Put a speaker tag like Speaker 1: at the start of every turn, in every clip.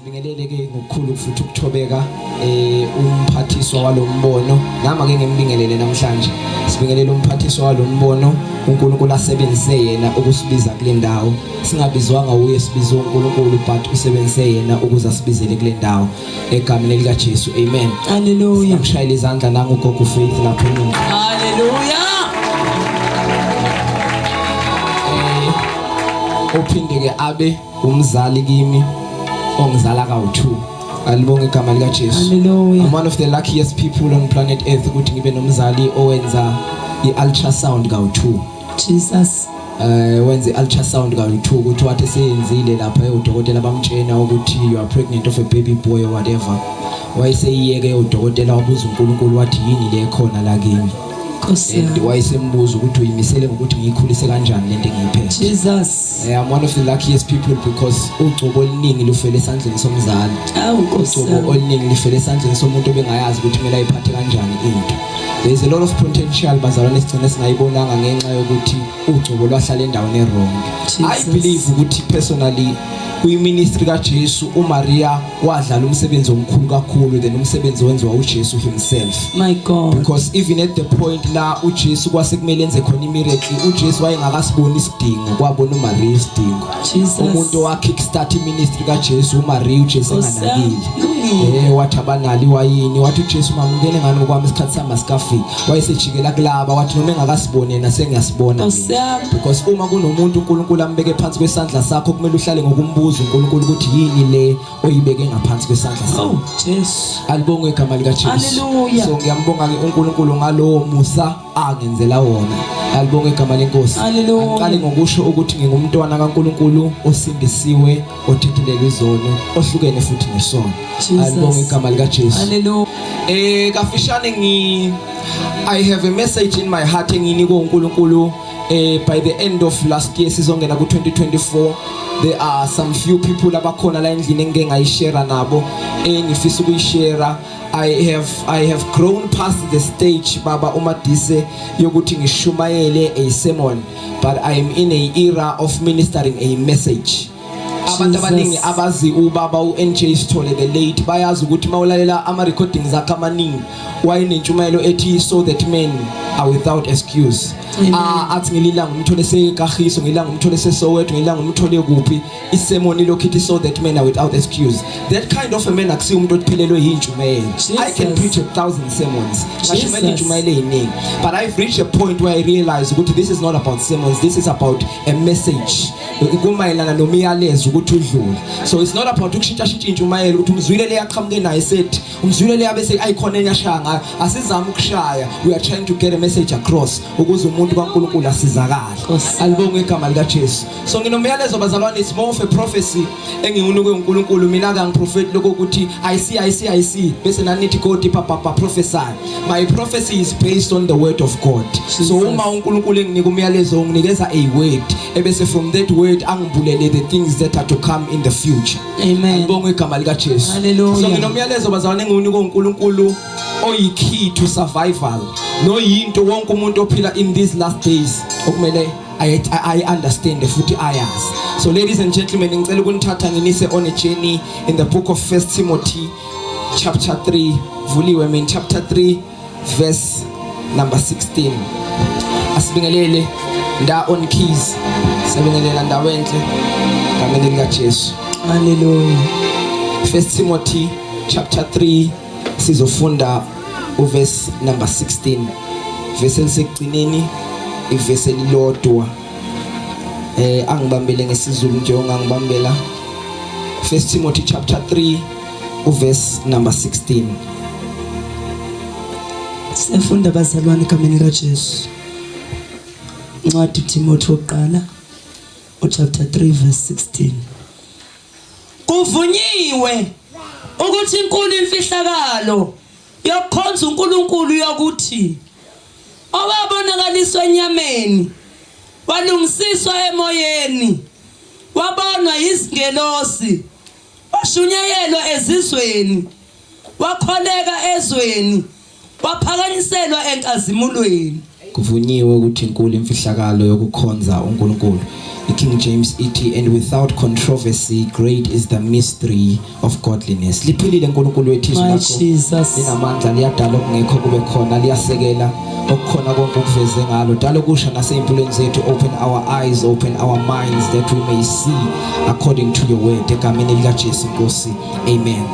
Speaker 1: Asibingelele ke ngokukhulu futhi ukuthobeka eh umphathiswa walombono nami ake ngimbingelele namhlanje. Sibingelele umphathiswa walombono uNkulunkulu asebenzise yena ukusibiza kule ndawo. Singabizwanga uye sibizwe uNkulunkulu but usebenzise yena ukuze asibizele kule ndawo egameni lika Jesu. Amen.
Speaker 2: Hallelujah.
Speaker 1: Siyamshayela izandla nangu ugogo Faith lapho emuva.
Speaker 2: Hallelujah.
Speaker 1: Eh ophinde ke abe umzali kimi ongizala kawu2 alibonge igama lika Jesu.
Speaker 2: Hallelujah.
Speaker 1: I'm one of the luckiest people on planet Earth ukuthi ngibe nomzali owenza iultrasound kawu2.
Speaker 2: Jesus.
Speaker 1: Eh wenze ultrasound kawu2 ukuthi wathi seyenzile lapha udokotela bamtshena ukuthi you are pregnant of a baby boy or whatever. Wayeseyiyeke udokotela wabuza uNkulunkulu wathi yini le khona la kimi.
Speaker 2: Nkosi
Speaker 1: And
Speaker 2: yami.
Speaker 1: wayesembuza ukuthi uyimisele ngokuthi ngiyikhulise kanjani lento engiyiphethe.
Speaker 2: Jesus.
Speaker 1: Eh, I'm one of the luckiest people because ugcobo oluningi lufele esandleni somzali.
Speaker 2: Awu Nkosi
Speaker 1: Ugcobo
Speaker 2: yami.
Speaker 1: oluningi lifele esandleni somuntu obengayazi ukuthi kumele ayiphathe kanjani into. There is a lot of potential bazalwane sigcine singayibonanga ngenxa yokuthi ugcobo lwahlala endaweni e-wrong. I
Speaker 2: Jesus.
Speaker 1: believe ukuthi personally kwiministry kaJesu uMaria wadlala umsebenzi omkhulu kakhulu than umsebenzi owenziwa uJesu himself.
Speaker 2: My God.
Speaker 1: Because even at the point la uJesu kwase kumele enze khona imiracle uJesu wayengakasiboni isidingo kwabona uMaria isidingo.
Speaker 2: Jesus.
Speaker 1: Umuntu owa kickstart iministry kaJesu uMaria uJesu
Speaker 2: Nkosi
Speaker 1: enganakile.
Speaker 2: yami.
Speaker 1: Eh wathi abanali wayini wathi uJesu mamukele ngani ngokwami isikhathi sami asikafiki. Wayesejikela kulaba wathi noma engakasiboni yena sengiyasibona.
Speaker 2: Nkosi
Speaker 1: mina.
Speaker 2: yami.
Speaker 1: Because uma kunomuntu uNkulunkulu ambeke phansi kwesandla sakho kumele uhlale ngokumbuza uNkulunkulu ukuthi yini le oyibeke ngaphansi kwesandla sakho.
Speaker 2: Oh Jesu.
Speaker 1: Alibongwe igama lika Jesu.
Speaker 2: Hallelujah.
Speaker 1: So ngiyambonga ke uNkulunkulu ngalowo musa angenzela wona. Alibongwe igama lenkosi.
Speaker 2: Hallelujah.
Speaker 1: Angiqale ngokusho ukuthi ngingumntwana kaNkulunkulu osindisiwe, othethelelwe izono, ohlukene futhi nesono.
Speaker 2: Jesus.
Speaker 1: Alibongwe igama lika Jesu.
Speaker 2: Hallelujah.
Speaker 1: Eh kafishane ngi I have a message in my heart enginikwe uNkulunkulu eh by the end of last year sizongena ku 2024 there are some few people abakhona la endlini engike ngayishare nabo engifisa ukuyishare I have grown past the stage baba uMadise yokuthi ngishumayele a sermon but I am in a era of ministering a message. Abantu
Speaker 2: Jesus.
Speaker 1: abaningi abazi ubaba uNJ Sithole the late bayazi ukuthi mawulalela ama recordings akhe amaningi wayenentshumayelo ethi so that men are without excuse.
Speaker 2: Amen.
Speaker 1: Ah athi ngelilanga umthole sekahiso ngelilanga umthole seSoweto ngelilanga umthole kuphi isermon ilokhu ithi so that men are without excuse. That kind of a man akusiyo umuntu otiphelelwe yintshumayelo. I can
Speaker 2: Jesus.
Speaker 1: preach 1000 sermons. Ngashumayela
Speaker 2: Jesus.
Speaker 1: intshumayelo eziningi but I've reached a point where I realize ukuthi this is not about sermons this is about a message. Kumayelana nomyalezo ukuthi udlule. So it's not about ukushintsha shintsha intshumayelo ukuthi umzwile le yaqhamuke naye sethi umzwile le bese ayikhona enye ashaya ngayo. Asizame ukushaya we are trying to get a message across ukuze umuntu kaNkulunkulu asizakale.
Speaker 2: Nkosi.
Speaker 1: Alibongwe igama lika Jesu. So nginomyalezo bazalwane it's more of a prophecy engiwunikwe uNkulunkulu mina ke angiprofeti lokho ukuthi I see I see I see bese nani nithi go deeper papa prophesy. My prophecy is based on the word of God. So
Speaker 2: Jesus.
Speaker 1: uma uNkulunkulu enginika umyalezo unginikeza a word ebese from that word angibulele the things that are to come in the future.
Speaker 2: Amen.
Speaker 1: Alibongwe igama lika Jesu.
Speaker 2: Hallelujah.
Speaker 1: So nginomyalezo bazalwane engiwunikwe uNkulunkulu oyi key to survival. Noyinto wonke umuntu ophila in these last days okumele I understand futhi ayazi. So ladies and gentlemen ngicela ukunithatha nginise on a journey in the book of 1 Timothy chapter 3 vuliwe min chapter 3 verse number 16. Asibingelele nda on keys. Sibingelela ndawo enhle egameni lika Jesu.
Speaker 2: Hallelujah.
Speaker 1: 1 Timothy chapter 3 sizofunda uverse number 16. Verse elisekugcineni ivesi elilodwa. Eh angibambele ngesiZulu nje ongangibambela. 1 Timothy chapter 3 uverse number 16.
Speaker 2: Siyafunda bazalwane egameni likaJesu. Incwadi Timothy wokuqala uchapter 3 verse 16. Kuvunyiwe ukuthi inkulu imfihlakalo yokukhonza uNkulunkulu yokuthi owabonakaliswa enyameni walungisiswa emoyeni wabonwa yizingelosi washunyayelwa ezizweni wakholeka ezweni waphakanyiselwa enkazimulweni.
Speaker 1: Kuvunyiwe ukuthi inkulu imfihlakalo yokukhonza uNkulunkulu. iKing James ithi, and without controversy great is the mystery of godliness. Liphilile uNkulunkulu wethu izwi
Speaker 2: My
Speaker 1: lakho.
Speaker 2: Jesus.
Speaker 1: Linamandla, liyadala okungekho kube khona, liyasekela okukhona konke okuveze ngalo. Dala okusha nasey'mpilweni zethu. Open our eyes, open our minds that we may see according to your word. Egameni likaJesu Nkosi. Amen.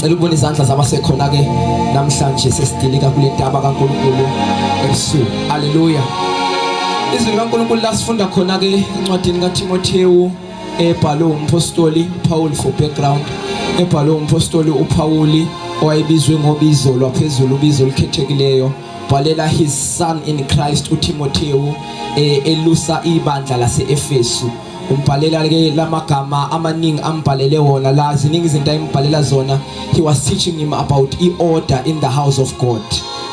Speaker 1: Cela ukubona izandla zabasekhona ke namhlanje sesidilika kule ntaba kaNkulunkulu ebusuku. Haleluya. Izwi likaNkulunkulu lasifunda khona ke encwadini kaTimothewu ebhalwe umpostoli Paul for background, ebhalwe umpostoli uPauli owayebizwe ngobizo lwaphezulu, ubizo olukhethekileyo, bhalela his son in Christ uTimothewu elusa ibandla lase-Efesu. Umbhalela ke lamagama amaningi ambhalele wona la, ziningi izinto ayimbhalela zona. He was teaching him about i-order in the house of God,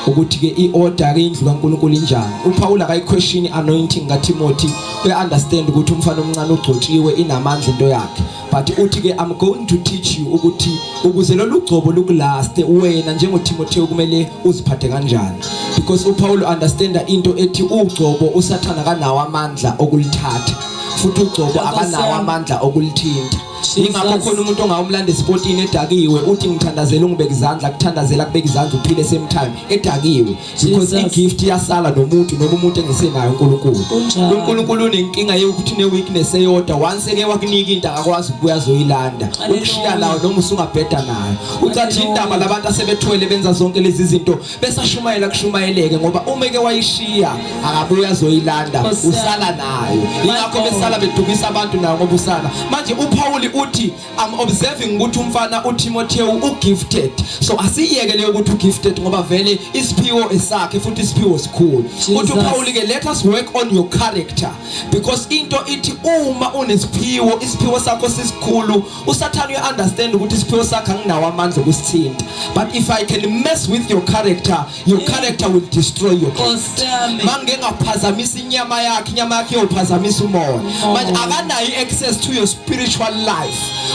Speaker 1: ukuthi ke i-order ke indlu kaNkulunkulu injani. uPaul akayiquestion anointing kaTimothy, uya understand ukuthi umfana omncane ugcotshiwe, inamandla into yakhe, but uthi ke I'm going to teach you ukuthi ukuze lolu gcobo lukulaste wena njengoTimotheo kumele uziphathe kanjani, because uPaul understand into ethi ugcobo uSathana kanawo amandla okulithatha, futhi ugcobo akanawo amandla okulithinta. Ingakho khona umuntu ongawumlanda esipotini edakiwe, uthi ngithandazela ungibeke izandla, kuthandazela kubeka izandla uphile same time edakiwe, because igift iyasala nomuntu noma umuntu engesenayo uNkulunkulu. uNkulunkulu unenkinga yokuthi une weakness eyodwa, once eke wakunika into akakwazi ukubuya azoyilanda, ukushiya nayo noma usungabheda nayo. Ucathi indaba labantu asebethwele benza zonke lezi zinto besashumayela kushumayeleke, ngoba uma eke wayishiya akabuya azoyilanda, usala nayo. Ingakho besala bedukisa abantu nayo ngoba usala. Manje uPaul uthi I'm observing ukuthi umfana uTimotheo ugifted, so asiyeke leyo ukuthi ugifted ngoba vele isiphiwo esakhe futhi isiphiwo sikhulu. Uthi uPaul ke, let us work on your character, because into ithi uma unesiphiwo, isiphiwo sakho sisikhulu, uSathane uya understand ukuthi isiphiwo sakhe anginawo amandla okusithinta, but if I can mess with your character, your character will destroy your gift. Mangeke ngaphazamisa inyama yakhe, inyama yakhe iyophazamisa umoya. Manje akanayo access to your spiritual life,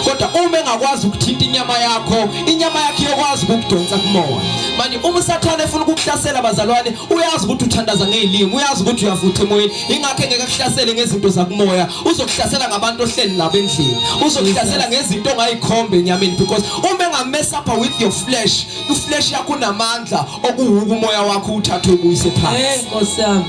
Speaker 1: kodwa uma engakwazi ukuthinta inyama yakho, inyama yakhe iyokwazi ukukudonsa kumoya. Manje uma uSathane efuna ukukuhlasela bazalwane, uyazi ukuthi uthandaza ngezilimi, uyazi ukuthi uyavutha emoyeni, ingakho engeke akuhlasele ngezinto zakumoya, uzokuhlasela ngabantu ohleli nabo endlini, uzokuhlasela ngezinto ongayikhomba enyameni, because uma engamess up with your flesh, iflesh yakho unamandla okuwuka umoya wakho uthathe ubuyise phansi.
Speaker 2: Hey Nkosi yami.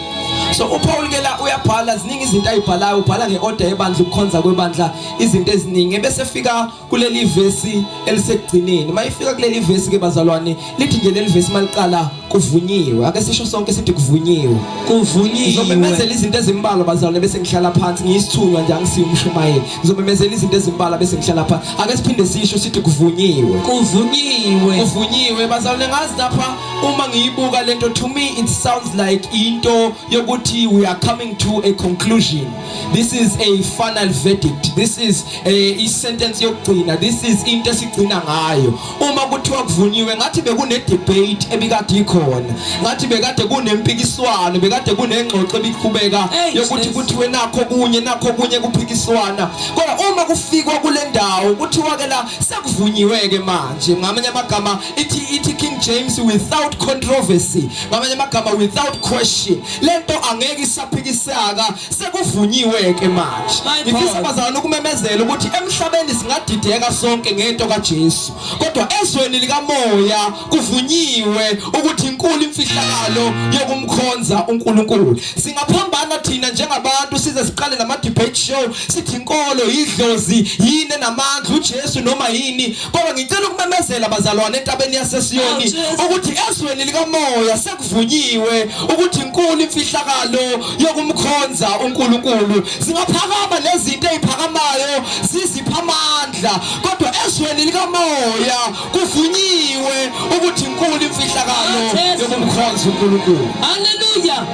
Speaker 1: So uPaul ke la uyabhala, ziningi izinto ayibhalayo, ubhala ngeorder yebandla, ukukhonza kwebandla, izinto eziningi, ebese fika kuleli vesi elisekugcineni. Mayifika kuleli vesi ke bazalwane, lithi nje leli vesi maliqala kuvunyiwe. Ake sisho sonke sithi kuvunyiwe.
Speaker 2: Kuvunyiwe.
Speaker 1: Ngizomemezela izinto ezimbalwa bazalwane bese ngihlala phansi, ngiyisithunywa nje angisiyo umshumayeli. Ngizomemezela izinto ezimbalwa bese ngihlala phansi. Ake siphinde sisho sithi kuvunyiwe.
Speaker 2: Kuvunyiwe.
Speaker 1: Kuvunyiwe bazalwane. Ngazi lapha uma ngiyibuka lento, to me it sounds like into yokuthi we are coming to a conclusion. This is a final verdict. This is a sentence yokugcina. This is into esigcina ngayo. Uma kuthiwa kuvunyiwe, ngathi bekune debate ebikade ikhona, ngathi bekade kunempikiswano, bekade kunengxoxo ebiqhubeka yokuthi kuthiwe nakho kunye nakho kunye kuphikiswana, kodwa uma kufikwa kule ndawo kuthiwa ke la sekuvunyiwe ke manje. Ngamanye amagama ithi King James without controversy, ngamanye amagama without question, lento angeke isaphikisaka, sekuvunyiwe ke manje. Ngifisa bazalwane ukumemezela ukuthi emhlabeni singadideka sonke ngento kaJesu, kodwa ezweni likamoya kuvunyiwe ukuthi inkulu imfihlakalo yokumkhonza uNkulunkulu. Singaphambana thina njengabantu size siqale nama debate show sithi inkolo idlozi yini enamandla, uJesu noma yini, kodwa ngicela ukumemezela bazalwane entabeni yaseSiyoni ukuthi ezweni likamoya sekuvunyiwe ukuthi inkulu imfihlakalo yokumkhonza uNkulunkulu. Singaphakama nezinto eziphakamayo zizipha amandla, kodwa ezweni likamoya kuvunyiwe ukuthi inkulu imfihlakalo yokumkhonza uNkulunkulu.
Speaker 2: Haleluya.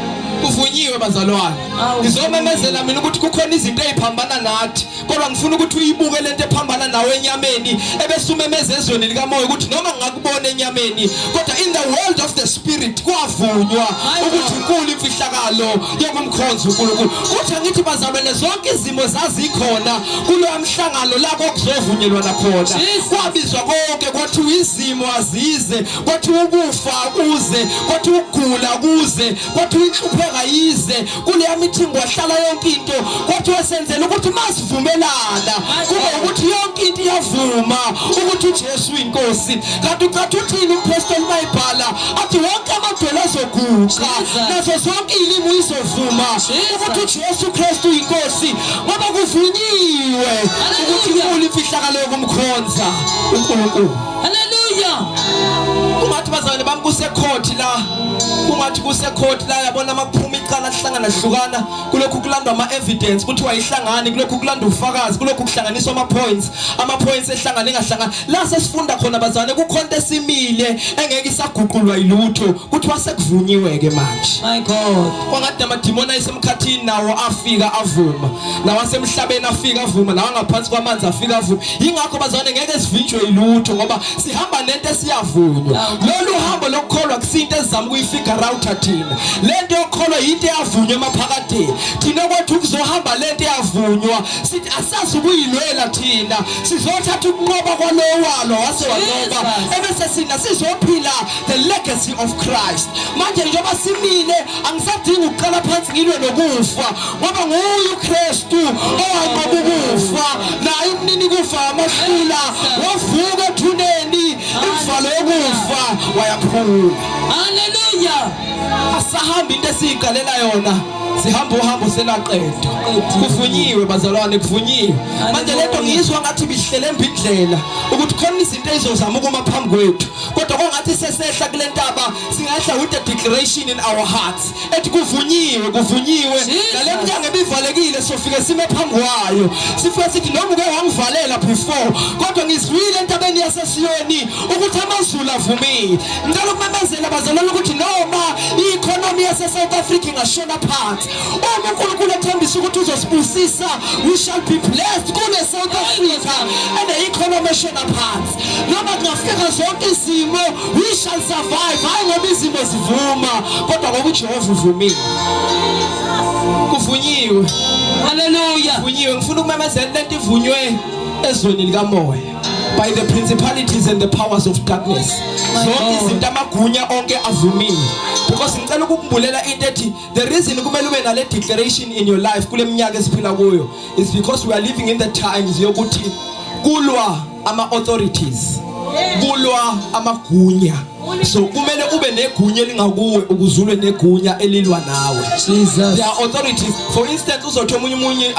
Speaker 1: Kuvunyiwe bazalwane. Ngizomemezela mina ukuthi kukhona izinto eziphambana nathi, kodwa ngifuna ukuthi uyibuke lento ephambana nawe enyameni ebese umemeza ezweni likamoya ukuthi noma ngingakubona enyameni, kodwa in the world of the spirit kwavunywa ukuthi inkulu imfihlakalo yokumkhonza uNkulunkulu. Kuthi angithi bazalwane, zonke izimo zazikhona kuloya mhlangano la kokuzovunyelwana khona, kwabizwa konke, kwathiwa izimo azize, kwathiwa ukufa kuze, kwathiwa ukugula kuze, kwathiwa inhlupheko kayize kuleya meeting kwahlala yonke into kwathiwa senzela ukuthi masivumelana kube ukuthi yonke into iyavuma ukuthi uJesu uyinkosi kanti ucathi uthini umpostoli mayibhala athi wonke amadolo azoguqa nazo zonke izilimi izovuma ukuthi uJesu Kristu uyinkosi ngoba kuvunyiwe ukuthi inkulu imfihlakalo yokumkhonza uNkulunkulu.
Speaker 2: Haleluya.
Speaker 1: Kungathi bazalwane bami kusecourt la, kungathi kusecourt la, yabona makuphuma icala kuhlangana hlukana, kulokhu kulandwa ama evidence kuthiwa ihlangani, kulokhu kulandwa ufakazi, kulokhu kuhlanganiswa ama points, ama points ehlangana engahlangani. La sesifunda khona bazalwane kukhonto esimile engeke isaguqulwa yilutho, kuthiwa sekuvunyiwe ke manje.
Speaker 2: My God.
Speaker 1: Kwangathi namadimoni ayisemkhathini nawo afika avuma, nawasemhlabeni afika avuma, nawa ngaphansi kwamanzi afika avuma. Yingakho bazalwane ngeke sivinjwe yilutho ngoba sihamba nento esiyavunywa. Lolu hambo lokukholwa kusinto esizama ukuyifigure out thina. Lento yokukholwa yinto eyavunywa emaphakadeni. Thina kwethu kuzohamba lento eyavunywa, sithi asazi ukuyilwela thina. Sizothatha ukunqoba kwalowo walo wase wanqoba, ebese sina sizophila the legacy of Christ. Manje njengoba simile angisadingi ukuqala phansi ngilwe nokufa ngoba nguye uKristu owanqoba ukufa, naye umnini kufa amahlula, wavuka ethuneni, imvalo yokufa wayaphula.
Speaker 2: Haleluya.
Speaker 1: Asahamba into esiyiqalela yona, sihamba uhambo selaqedwa. Kuvunyiwe bazalwane, kuvunyiwe. Manje lento ngiyizwa ngathi bihlele embi indlela ukuthi khona izinto ezizozama ukuma phambi kwethu, kodwa kwangathi sesehla kule ntaba singehla with a declaration in our hearts ethi kuvunyiwe, kuvunyiwe. Nale mnyango ebivalekile sofike sime phambi kwayo, sifike sithi noma uke wangivalela before, kodwa ngizwile entabeni yaseSiyoni ukuthi amazulu avumile. Ngicela ukumemezela bazalwane ukuthi noma i-economy yase-South Africa ingashona phansi, uma uNkulunkulu ethembisa ukuthi uzosibusisa, we shall be blessed kule South Africa ene-economy eshona phansi. Noma kungafika zonke izimo, we shall survive, hayi ngoba izimo zivuma, kodwa ngoba uJehova uvumile. Kuvunyiwe.
Speaker 2: Haleluya.
Speaker 1: Kuvunyiwe. Ngifuna ukumemezela lento ivunywe ezweni likamoya by the principalities and the powers of darkness. Zonke izinto, amagunya onke avumile. Because ngicela ukukumbulela into ethi the reason kumele ube nale declaration in your life kule minyaka esiphila kuyo is because we are living in the times yokuthi kulwa ama authorities, kulwa amagunya. So kumele ube negunya elingakuwe ukuze ulwe negunya elilwa nawe.
Speaker 2: Jesus.
Speaker 1: There are authorities. For instance, uzothi omunye umunye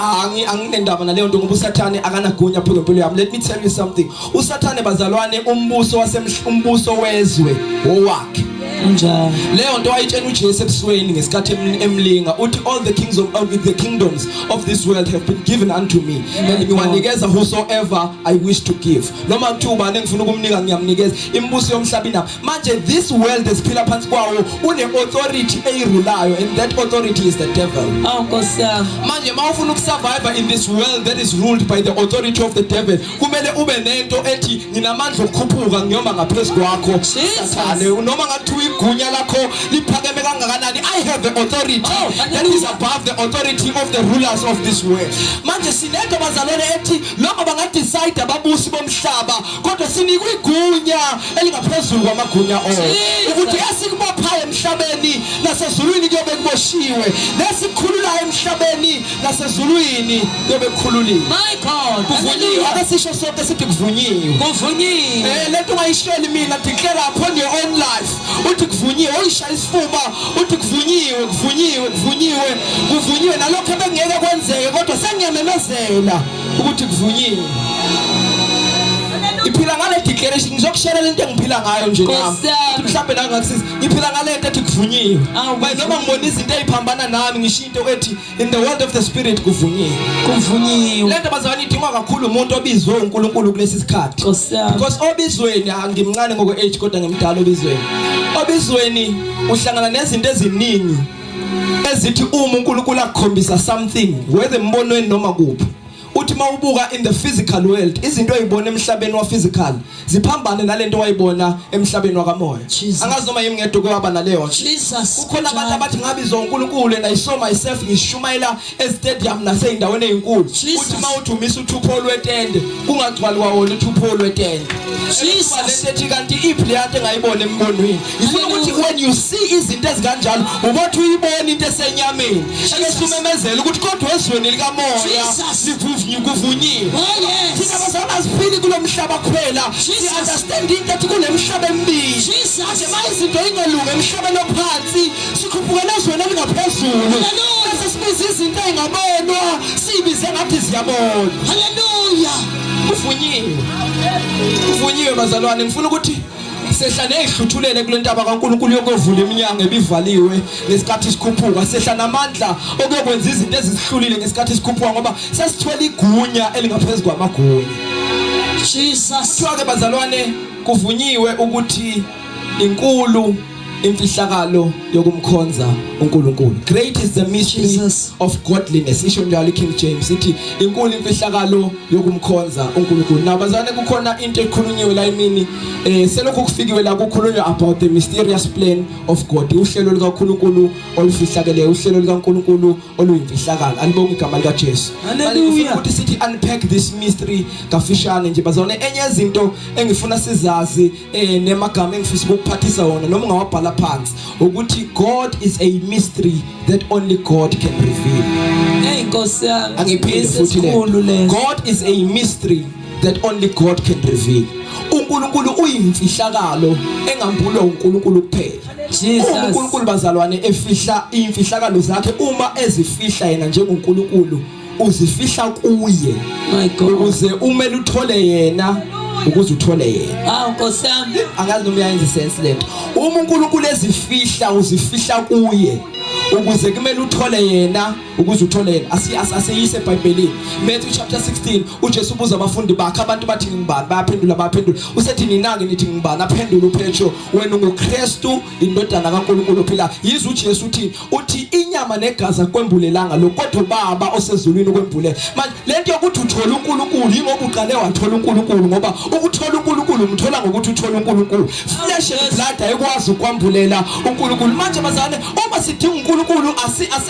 Speaker 1: anginendaba naleyo nto ngoba uSathane akanagunya phezu kwempilo yami. Let me tell you something. uSathane bazalwane, umbuso wasemumbuso wezwe owakhe.
Speaker 2: Kunjalo.
Speaker 1: Leyo nto wayitshela uJesu ebusweni ngesikhathi emlinga, uthi all the kings of all the kingdoms of this world have been given unto me, and ngiwanikeza whosoever I wish to give. Noma kuthiwa ubani engifuna ukumnika ngiyamnikeza. Imibuso yomhlaba inabo. Manje this world esiphila phansi kwawo une authority eyirulayo, and that authority is the devil.
Speaker 2: Awu Nkosi yami.
Speaker 1: Manje mawufuna ukusurvive in this world that is ruled by the authority of the devil, kumele ube nento ethi nginamandla okukhuphuka ngiyoma ngaphezu kwakho Sathane. Noma ngathiwa igunya lakho liphakeme kangakanani, I have the authority that is above the authority of the rulers of this world. Manje sinento bazalwane ethi noma bangadecide ababusi bomhlaba, kodwa sinikwe igunya elingaphezulu kwamagunya onke, ukuthi esikubophayo emhlabeni nasezulwini kuyobe kuboshiwe, nesikhululayo emhlabeni nasezulwini kuyobe kukhululiwe.
Speaker 2: My God.
Speaker 1: Kuvunyiwe. Ake sisho sonke sithi kuvunyiwe.
Speaker 2: Kuvunyiwe.
Speaker 1: Lento ungayisheli mina, declare upon your own life uthi kuvunyiwe. Uyishaya isifuba uthi kuvunyiwe, kuvunyiwe, kuvunyiwe, kuvunyiwe. Nalokho ebengeke kwenzeke, kodwa sengiyamemezela ukuthi kuvunyiwe. Iphila ngale declaration. Ngizokusherela into engiphila ngayo nje nami,
Speaker 2: Nkosi yami.
Speaker 1: mhlawumbe nawe ngakusiza. Ngiphila ngale nto ethi kuvunyiwe.
Speaker 2: Awu,
Speaker 1: Manje noma ngibona izinto eziphambana nami, ngisho into ethi in the world of the spirit kuvunyiwe.
Speaker 2: Kuvunyiwe.
Speaker 1: Lento bazalwane idingwa kakhulu umuntu obizwe uNkulunkulu kulesi sikhathi.
Speaker 2: Nkosi yami.
Speaker 1: Because obizweni, angimncane ngoko age kodwa ngimdala obizweni. Obizweni uhlangana nezinto eziningi ezithi uma uNkulunkulu akukhombisa something, whether embonweni noma kuphi, Uthi mawubuka in the physical world, izinto oyibona emhlabeni wa physical ziphambane nalento wayibona emhlabeni wakamoya. Angazi noma yimi ngedwa kwaba naleyo.
Speaker 2: Jesus.
Speaker 1: Kukhona abantu abathi ngabizwa uNkulunkulu and I saw myself ngishumayela estadium naseyindaweni ezinkulu. Uthi mawuthi umisa uthupho lwetende kungagcwali kwawona uthupho lwetende.
Speaker 2: Jesus.
Speaker 1: Lento ethi kanti iphi le yanto engayibona embonweni. Ngifuna ukuthi when you see izinto ezikanjalo ubothi uyibona into esenyameni. Ake sumemezele ukuthi kodwa ezweni likamoya livuvunyiwe kuvunyiwe.
Speaker 2: Oh yes.
Speaker 1: Thina bazalwane asiphili kulo mhlaba kuphela. Si understand into ethi kunemhlaba emibili.
Speaker 2: Jesus.
Speaker 1: Manje izinto ingalungi emhlabeni ophansi sikhuphukela ezweni elingaphezulu.
Speaker 2: Hallelujah.
Speaker 1: Bese sibiza izinto ezingabonwa sibize ngathi ziyabonwa.
Speaker 2: Hallelujah.
Speaker 1: Kuvunyiwe. Kuvunyiwe bazalwane ngifuna ukuthi sehla nezihluthulele kule ntaba kaNkuluNkulu yokuvula iminyango ebivaliwe ngesikhathi sikhuphuka sehla namandla okuyokwenza izinto ezisihlulile ngesikhathi sikhuphuka ngoba sesithwele igunya elingaphezulu kwamagunya.
Speaker 2: Jesus.
Speaker 1: Kuthiwa ke bazalwane kuvunyiwe ukuthi inkulu imfihlakalo yokumkhonza uNkulunkulu. Great is the mystery
Speaker 2: Jesus.
Speaker 1: of godliness. Isho njalo iKing James ithi inkulu imfihlakalo yokumkhonza uNkulunkulu. Now bazalwane kukhona into ekhulunyiwe la emini selokhu kufikiwe la kukhulunywa about the mysterious plan of God. Uhlelo likaNkulunkulu olufihlakeleyo, uhlelo likaNkulunkulu oluyimfihlakalo. Alibonge igama likaJesu.
Speaker 2: Hallelujah.
Speaker 1: Ngifuna ukuthi sithi unpack this mystery kafishane nje bazalwane. Enye yezinto engifuna sizazi nemagama engifisa ukuphathisa wona noma ungawabhala phansi ukuthi God is a mystery that only God can reveal.
Speaker 2: Hey Nkosi yami.
Speaker 1: Angiphinde futhi
Speaker 2: Isikhulu
Speaker 1: le.
Speaker 2: leso.
Speaker 1: God is a mystery that only God can reveal. uNkulunkulu uyimfihlakalo engambulwa uNkulunkulu kuphela.
Speaker 2: Jesus.
Speaker 1: Uma uNkulunkulu bazalwane efihla imfihlakalo zakhe, uma ezifihla yena njengoNkulunkulu uzifihla kuye.
Speaker 2: My God.
Speaker 1: Ukuze umele uthole yena, ukuze uthole yena.
Speaker 2: Ah Nkosi yami.
Speaker 1: Angazi noma uyayenza sense lento. Uma uNkulunkulu ezifihla uzifihla kuye ukuze kumele uthole yena, ukuze uthole yena. Asiyise eBhayibhelini. Matthew chapter 16 uJesu ubuza abafundi bakhe, abantu bathi ngibani? Bayaphendula, bayaphendula. Usethi nina-ke nithi ngibani? Aphendula uPetro, wena unguKristu indodana kaNkulunkulu ophilayo. Yizwa uJesu uthi, uthi inyama negazi akwembulelanga lokho, kodwa uBaba osezulwini ukwembulele. Manje lento yokuthi uthole uNkulunkulu yingoba uqale wathola uNkulunkulu, ngoba ukuthola uNkulunkulu umthola ngokuthi uthole uNkulunkulu. Flesh and blood ayikwazi ukwambulela uNkulunkulu. Manje bazalwane, uma sidinga uNkulunkulu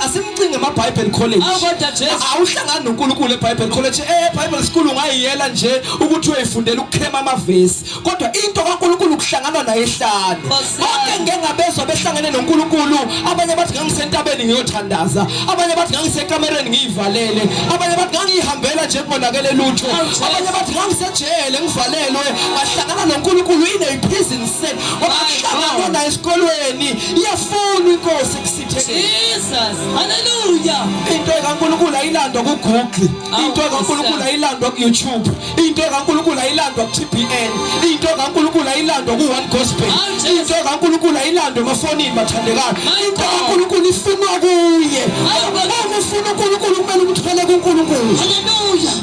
Speaker 1: asimcinge ema Bible College.
Speaker 2: Awu kodwa Jesu.
Speaker 1: Awuhlangani noNkulunkulu eBible College. Bible School ungayiyela nje ukuthi uyoyifundela ukukhema amavesi, kodwa into kaNkulunkulu kuhlangana naye ehlane.
Speaker 2: Nkosi
Speaker 1: Bonke
Speaker 2: yami.
Speaker 1: ngeke ngabezwa behlangene noNkulunkulu. Abanye bathi ngangisentabeni ngiyothandaza, abanye bathi ngangisekamereni ngiyivalele, abanye bathi ngangihambela nje kungonakele lutho,
Speaker 2: Awu, Jesu.
Speaker 1: abanye bathi ngangisejele ngivalelwe, ngahlangana noNkulunkulu in a prison cell. Ngoba
Speaker 2: My
Speaker 1: kuhlangana
Speaker 2: God.
Speaker 1: naye esikolweni, iyafuna inkosi kusithekela.
Speaker 2: Jesus. Hallelujah.
Speaker 1: Into kaNkulunkulu ayilandwa ku Google,
Speaker 2: Awu,
Speaker 1: into kaNkulunkulu
Speaker 2: Nkosi yami.
Speaker 1: ayilandwa ku YouTube, into kaNkulunkulu ayilandwa ku TBN, into kaNkulunkulu ayilandwa ku One Gospel,
Speaker 2: Awu, Jesu.
Speaker 1: into kaNkulunkulu ayilandwa emafonini bathandekayo.
Speaker 2: My
Speaker 1: Into
Speaker 2: God.
Speaker 1: kaNkulunkulu ifunwa kuye.
Speaker 2: Awu, Nkosi.
Speaker 1: Uma ufuna uNkulunkulu kumele umthole kuNkulunkulu.
Speaker 2: Hallelujah.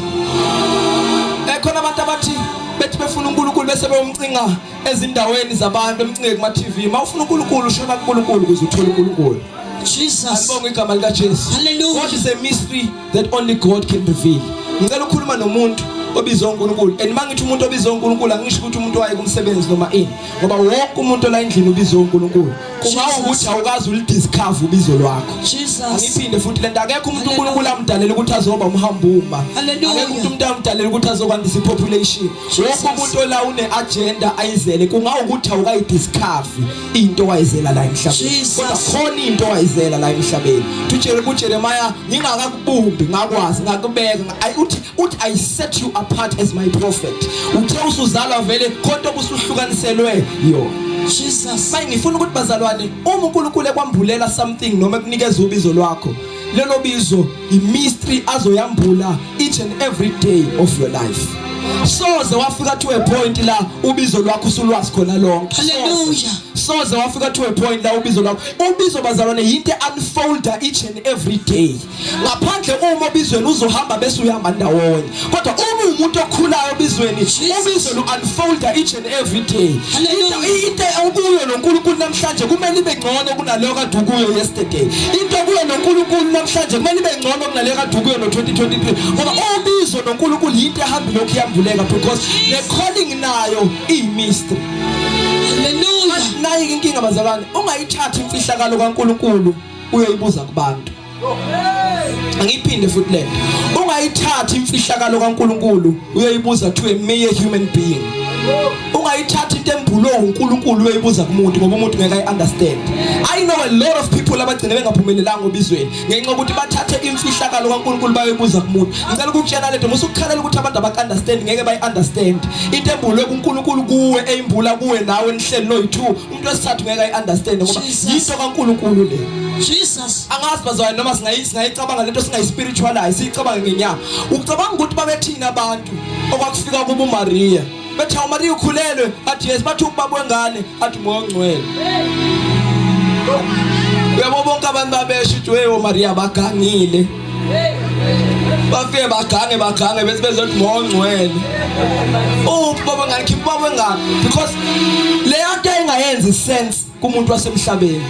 Speaker 1: Khona abantu abathi bethi befuna uNkulunkulu bese beyomcinga ezindaweni zabantu, bemcinge kuma TV. Mawufuna uNkulunkulu ushona kuNkulunkulu ukuze uthole uNkulunkulu.
Speaker 2: Jesus.
Speaker 1: Alibonge igama likaJesu.
Speaker 2: Hallelujah.
Speaker 1: God is a mystery that only God can reveal. Ngicela ukukhuluma nomuntu obizwa uNkulunkulu. And mangithi umuntu obizwa uNkulunkulu angisho ukuthi umuntu waye kumsebenzi noma ini, ngoba wonke umuntu la endlini ubizwa uNkulunkulu. Kungawu ukuthi awukazi ulidiscover ubizo lwakho.
Speaker 2: Jesus.
Speaker 1: Angiphinde futhi lento, akekho umuntu
Speaker 2: Hallelujah.
Speaker 1: uNkulunkulu amdalela ukuthi azoba umhambuma.
Speaker 2: Hallelujah.
Speaker 1: Akekho umuntu amdalela ukuthi azokwandisa ipopulation.
Speaker 2: Jesus.
Speaker 1: Wonke umuntu ola une agenda ayizele, kungawukuthi awukayidiscover into wayizela la emhlabeni.
Speaker 2: Jesus.
Speaker 1: Kodwa khona into wayizela la emhlabeni. Utshele kuJeremiah, ngingakakubumbi ngakwazi ngakubeka. Uthi I set you apart as my prophet. Uthe usuzalwa vele khona obusuhlukaniselwe yona.
Speaker 2: Jesus.
Speaker 1: Manje ngifuna ukuthi bazalwane, uma uNkulunkulu ekwambulela something noma ekunikeza ubizo lwakho, lelo bizo i mystery azoyambula each and every day of your life. Soze wafika to a point la ubizo lwakho usulwazi khona lonke.
Speaker 2: Hallelujah.
Speaker 1: Soze wafika to a point la ubizo lwakho, ubizo bazalwane yinto unfolder each and every day. Ngaphandle uma obizweni uzohamba bese uyahamba ndawonye, kodwa uma Uma umuntu okhulayo obizweni, ubizo lu unfolda each and every day. Into okuyo noNkulunkulu namhlanje kumele ibe ngcono kunaleyo kade ukuyo yesterday. Into okuyo noNkulunkulu namhlanje kumele ibe ngcono kunaleyo kade ukuyo no-2023, ngoba ubizo noNkulunkulu yinto ehamba lokhu iyambuleka, because le calling nayo iyi-mystery.
Speaker 2: Hallelujah.
Speaker 1: Nayi inkinga bazalwane, ungayithathi imfihlakalo kaNkulunkulu uyoyibuza kubantu. Angiphinde futhi lento, ungayithathi imfihlakalo kaNkulunkulu uyoyibuza to a mere human being. Ungayithathi into embulwe uNkulunkulu uyoyibuza kumuntu, ngoba umuntu ngeke ayi-understand. I know a lot of people abagcine bengaphumelelanga obizweni ngenxa yokuthi bathathe imfihlakalo kaNkulunkulu bayoyibuza kumuntu. Ngicela ukukutshela lento, musukukhalela ukuthi abantu abaka-understand, ngeke bayi-understand into embulwe kuNkulunkulu kuwe, eyimbula kuwe nawe nihleli noyi-two. Umuntu wesithathu ngeke ayi-understand ngoba yinto kaNkulunkulu le.
Speaker 2: Jesus.
Speaker 1: Angazi bazalwane noma singayicabanga lento, singayispiritualize, siyicabange ngenyama. Ucabanga ukuthi babethini abantu okwakufika kubo uMaria, bethi awu Maria ukhulelwe, athi yes, bathi ubaba wengane, athi uMoya oNgcwele. Uyabo bonke abantu babesho ukuthi wey oMaria bagangile, bafike bagange bagange bese bezothi Moya oNgcwele. Uphi baba ngane, khipha ubaba wengane, because leyo nto ayingayenzi sense kumuntu wasemhlabeni.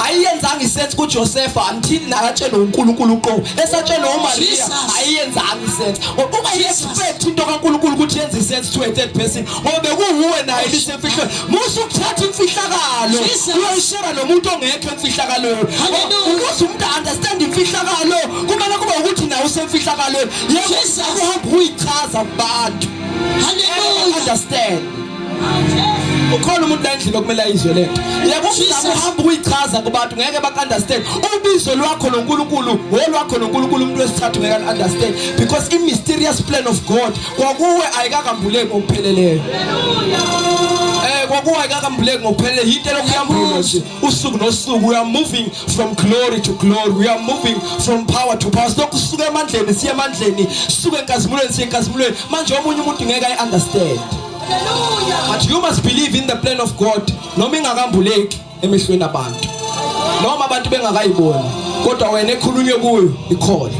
Speaker 1: Ayiyenzanga isense kuJosepha until nakatshelwe uNkulunkulu uqobo, esatshelwe uMaria, ayiyenzanga isense. Ungayi-expect into kaNkulunkulu ukuthi yenze isense to a third person, ngoba bekuwuwe naye lisemfihlweni. Musa ukuthatha imfihlakalo uyoyishare nomuntu ongekho emfihlakalweni. Ukuze umuntu understand imfihlakalo kumele kube ukuthi nawe usemfihlakalweni. Yebo, uhamba uyichaza kubantu.
Speaker 2: Hallelujah.
Speaker 1: Understand. Ukhona umuntu la endlini okumele ayizwe lento. Yebo, uzama uhamba ukuyichaza kubantu, ngeke baku-understand. Ubizo lwakho noNkulunkulu, wolwakho noNkulunkulu, umuntu wesithathu ngeke understand, because i mysterious plan of God kwakuwe ayikakambuleki ngokupheleleyo. Kwakuwe ayikakambuleki ngokupheleleyo. Yinto elokhu yambulwa nje usuku nosuku. We are moving from glory to glory, we are moving from power to power. Silokhu suka emandleni siye emandleni, suka enkazimulweni siye enkazimulweni. Manje omunye umuntu ngeke ayi-understand. But you must believe in the plan of God, noma ingakambuleki emehlweni abantu, noma abantu bengakayiboni, kodwa wena ekhulunywe kuyo ikhona.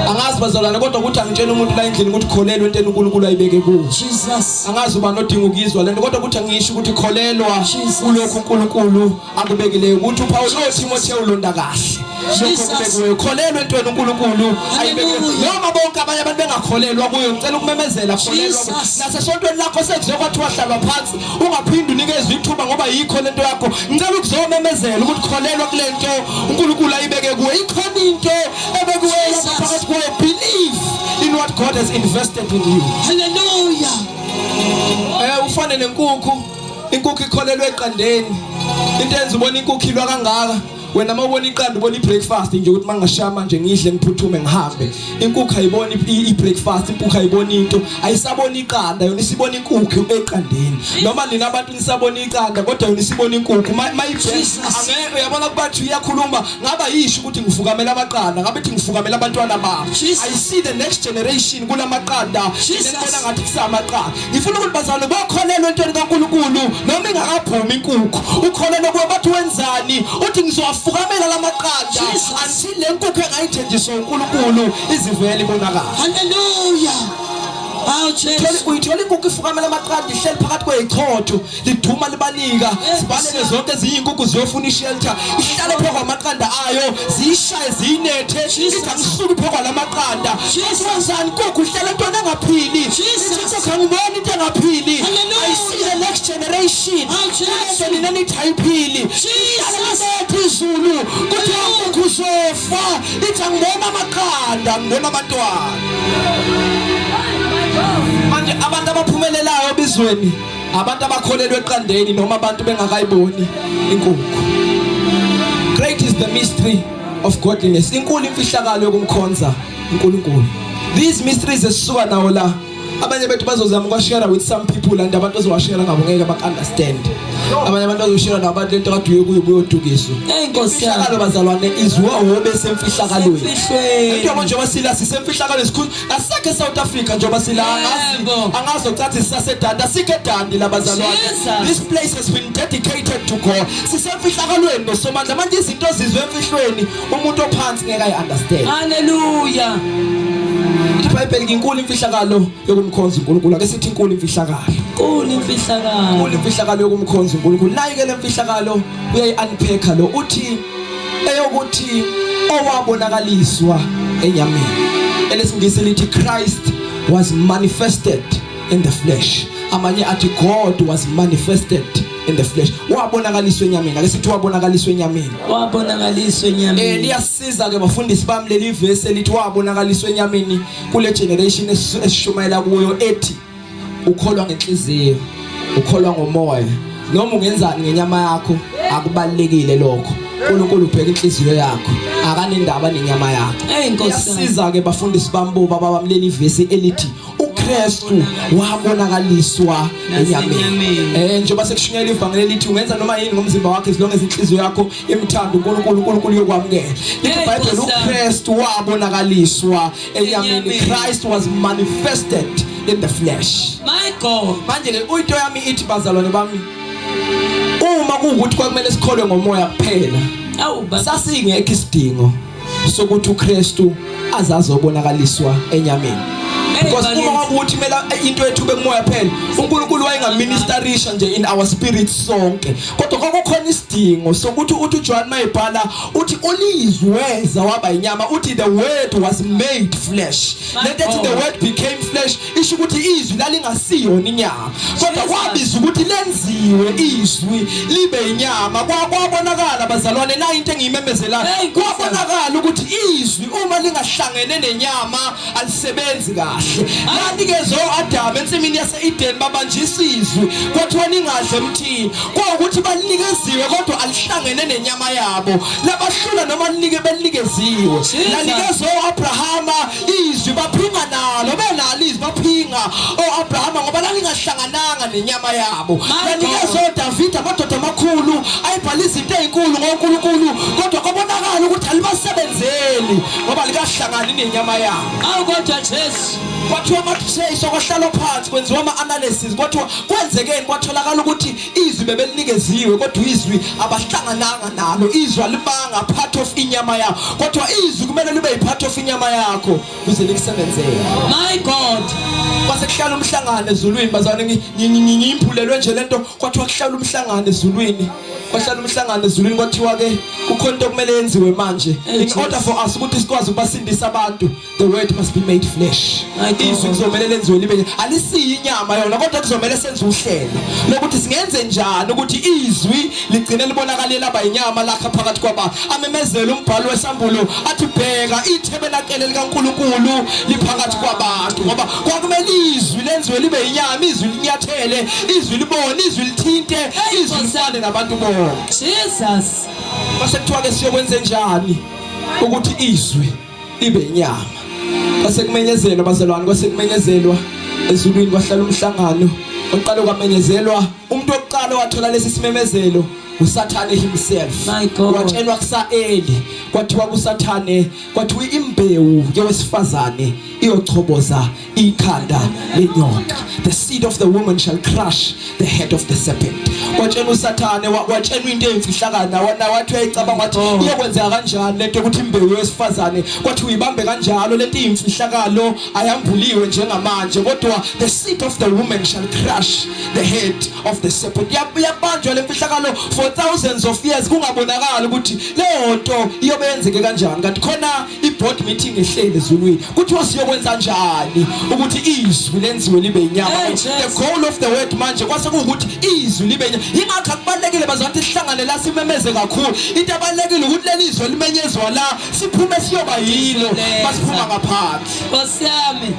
Speaker 1: Angazi bazalwane, kodwa ukuthi angitshela umuntu la endlini ukuthi kholelwa entweni uNkulunkulu ayibeke kuwo.
Speaker 2: Jesus.
Speaker 1: Angazi ubani odinga ukuyizwa lento, kodwa ukuthi angisho ukuthi kholelwa kulokhu uNkulunkulu akubekileyo, ukuthi uPaul noTimotheo ulonda kahle lokho kubekiweyo. Kholelwa entweni uNkulunkulu ayibeke, noma bonke abanye abantu bengakholelwa kuyo. Ngicela ukumemezela, kholelwa nasesontweni lakho sekuze kwathiwa hlalwa phansi, ungaphinde unikezwe ithuba ngoba yikho lento yakho. Ngicela ukuzomemezela ukuthi kholelwa kule nto uNkulunkulu ayibeke kuwe. Ikhona into ebekuwe phakathi kuwe. Believe in what God has invested in you.
Speaker 2: Hallelujah.
Speaker 1: Ufane nenkukhu. Inkukhu ikholelwe eqandeni. Into enza ubona inkukhu ilwa kangaka, wena uma ubona iqanda ubona i-breakfast nje, ukuthi mangashaya manje ngidle ngiphuthume ngihambe. Inkukhu ayiboni i-breakfast, inkukhu ayiboni into, ayisaboni iqanda, yona isibona inkukhu eqandeni. Noma nina abantu nisabona iqanda, kodwa yona isibona inkukhu. Mayibheka uyabona kubathi uyakhuluma, ngaba yisho ukuthi ngifukamela amaqanda, ngabe ithi ngifukamela abantwana bami. I see the next generation kulamaqanda, ngibona ngathi kusamaqanda. Ngifuna ukuthi bazalwane bokholelwa entweni kaNkulunkulu noma ingakaphumi inkukhu. Ukholelwa kuwe, bathi wenzani, uthi ngizowafukamela lamaqanda until le nkukhu engayithenjiswa uNkulunkulu izivele ibonakala.
Speaker 2: Hallelujah. Awu Jesu.
Speaker 1: Uyithola inkukhu ifukamela amaqanda, ihleli phakathi kwezichotho, liduma libanika, zibaleke zonke ezinye inkukhu ziyofuna ishelter, ihlale phezu kwamaqanda ayo, ziyishaye ziyinethe, ithi angisuki phezu kwalamaqanda. Wenzani inkukhu? Ihlele entweni engaphili. Ithi inkukhu angiboni into engaphili. I see the next generation. Kulento nina nithi ayiphili. Ihlale libethe izulu, kuthiwa inkukhu uzofa, ithi angibona amaqanda, ngibona abantwana. Manje abantu abaphumelelayo obizweni abantu abakholelwa eqandeni, noma abantu bengakayiboni inkukhu. Great is the mystery of godliness. Inkulu imfihlakalo yokumkhonza uNkulunkulu. These mysteries esisuka nawo la, abanye bethu bazozama ukwashare with some people, and abantu ozowashare ngabo ngeke bak-understand. Abanye abantu bazoshare nabo abantu lento kade uye kuyo buyodukiswa.
Speaker 2: Hey Nkosi yami.
Speaker 1: Imfihlakalo bazalwane izwa besemfihlakalweni.
Speaker 2: Emfihlweni.
Speaker 1: Njengoba njengoba sila sisemfihlakalweni sikhulu, asikho eSouth Africa njengoba sila, angazi
Speaker 2: Yebo.
Speaker 1: angazi ocathi sisasedanda, asikho edandi labazalwane.
Speaker 2: Jesus.
Speaker 1: This place has been dedicated to God. Sisemfihlakalweni nosomandla. Manje izinto ozizwe emfihlweni umuntu ophansi ngeke ayi-understand.
Speaker 2: Hallelujah.
Speaker 1: iBhayibheli inkulu imfihlakalo yokumkhonza uNkulunkulu. Ake sithi inkulu imfihlakalo.
Speaker 2: Inkulu imfihlakalo.
Speaker 1: Inkulu imfihlakalo yokumkhonza uNkulunkulu. Nayi ke lemfihlakalo uyayi-unpacka lo uthi eyokuthi owabonakaliswa enyameni. Elesingisi lithi Christ was manifested in the flesh. Amanye athi God was manifested in the flesh. Wabonakaliswa enyameni. Ake sithi wabonakaliswa enyameni.
Speaker 2: Wabonakaliswa enyameni.
Speaker 1: Eh liyasiza ke bafundisi bami leli verse elithi wabonakaliswa enyameni kule generation esishumayela kuyo ethi ukholwa ngenhliziyo ukholwa ngomoya noma ungenzani ngenyama yakho akubalekile lokho uNkulunkulu ubheka inhliziyo yakho akanendaba nenyama yakho
Speaker 2: Hey Nkosi yami.
Speaker 1: Liyasiza ke bafundisi bami bo baba bami leli vesi elithi uKristu wabonakaliswa enyameni eh njengoba sekushunyayela ivangeli elithi ungenza noma yini ngomzimba wakho as long as inhliziyo yakho imthanda uNkulunkulu uNkulunkulu uyokwamukela lithi iBhayibheli uKristu wabonakaliswa enyameni Christ was manifested in the flesh
Speaker 2: my God
Speaker 1: manje ke into yami ithi bazalwane bami uma kuwukuthi kwakumele sikholwe ngomoya kuphela sasingekho isidingo sokuthi uKristu azazobonakaliswa enyameni because uma kwakuthi kumele into yethu bekumoya phela uNkulunkulu wayengaministerisha nje in our spirit sonke kodwa kwakukhona isidingo sokuthi uthi uJohn mayebhala uthi ulizwi weza waba inyama uthi the word was made flesh lento ethi the word became flesh isho ukuthi izwi lalingasiyona inyama kodwa kwabiza ukuthi lenziwe izwi libe inyama kwabonakala bazalwane la into engiyimemezelayo kwabonakala ukuthi izwi uma lingahlangene nenyama alisebenzi kahle lanikezwe uAdam ensimini yase-Eden babanjisa izwi kwathiwa ningadle emthini kwawukuthi balikeziwe kodwa alihlangene nenyama yabo labahlula noma linike belikeziwe lanikezwe uAbrahama izwi baphinga nalo benalo izwi baphinga oAbrahama ngoba lalingahlangananga nenyama yabo lanikezwe uDavid amadoda amakhulu ayibhala izinto ezinkulu ngoNkulunkulu kodwa kwabonakala ukuthi alibasebenzeli ngoba likahlangani nenyama yabo
Speaker 2: awu kodwa Jesu
Speaker 1: kwathiwa makusheshwa kwahlalwa phansi kwenziwa ama-analysis kwathiwa kwenzekeni kwatholakala ukuthi izwi bebelinikeziwe kodwa izwi abahlangananga nalo izwi alibanga part of inyama yakho kodwa izwi kumele libe yipart of inyama yakho kuze likusebenzele
Speaker 2: my god
Speaker 1: kwase kuhlala umhlangano ezulwini bazalwane ngiyimbulelwe nje lento kwathiwa kuhlala umhlangano ezulwini kwahlala umhlangano ezulwini kwathiwa ke kukhona into okumele yenziwe manje in order for us ukuthi sikwazi ukubasindisa abantu the word must be made flesh izwi kuzomele lenziwe libe alisiyi inyama yona kodwa kuzomele senze uhlelo lokuthi singenze njani ukuthi izwi ligcine libonakale laba inyama lakha phakathi kwabantu amemezele umbhalo wesambulo athi bheka ithebelakele likaNkuluNkulu liphakathi kwabantu ngoba kwakumele izwi lenziwe libe inyama izwi linyathele izwi libone izwi lithinte izwi lifane nabantu bonke
Speaker 2: Jesus
Speaker 1: base kuthiwa ke siyokwenze njani ukuthi izwi ibe inyama kwase kumenyezelwa bazalwane kwase kumenyezelwa ezulwini kwahlala umhlangano oqala kwamenyezelwa umuntu wokuqala owathola lesi simemezelo uSathane himself watshelwa kusaEli kwathiwa kuSathane kwathiwa imbewu yowesifazane iyochoboza ikhanda lenyoka the seed of the woman shall crush the head of the serpent kwatshelwa uSathane watshelwa into eyimfihlakalo nawe wathi uyayicabanga wathi oh. iyokwenzeka kanjani lento ukuthi imbewu yowesifazane kwathi uyibambe kanjalo lento iyimfihlakalo ayambuliwe njengamanje kodwa the seed of the woman shall crush the head of the serpent yabanjwa lemfihlakalo for thousands of years kungabonakali ukuthi leyo nto iyobe yenzeke kanjani kanti khona i-board meeting ehleli ezulwini kuthiwa siyokwenza njani ukuthi izwi lenziwe libe inyama the goal of the word manje kwase kuwukuthi izwi libe inyama ingakho akubalekile bazanti sihlangane la simemeze kakhulu into abalekile ukuthi leli zwi limenyezwa la siphume siyoba yilo basiphuma ngaphandle
Speaker 2: Nkosi yami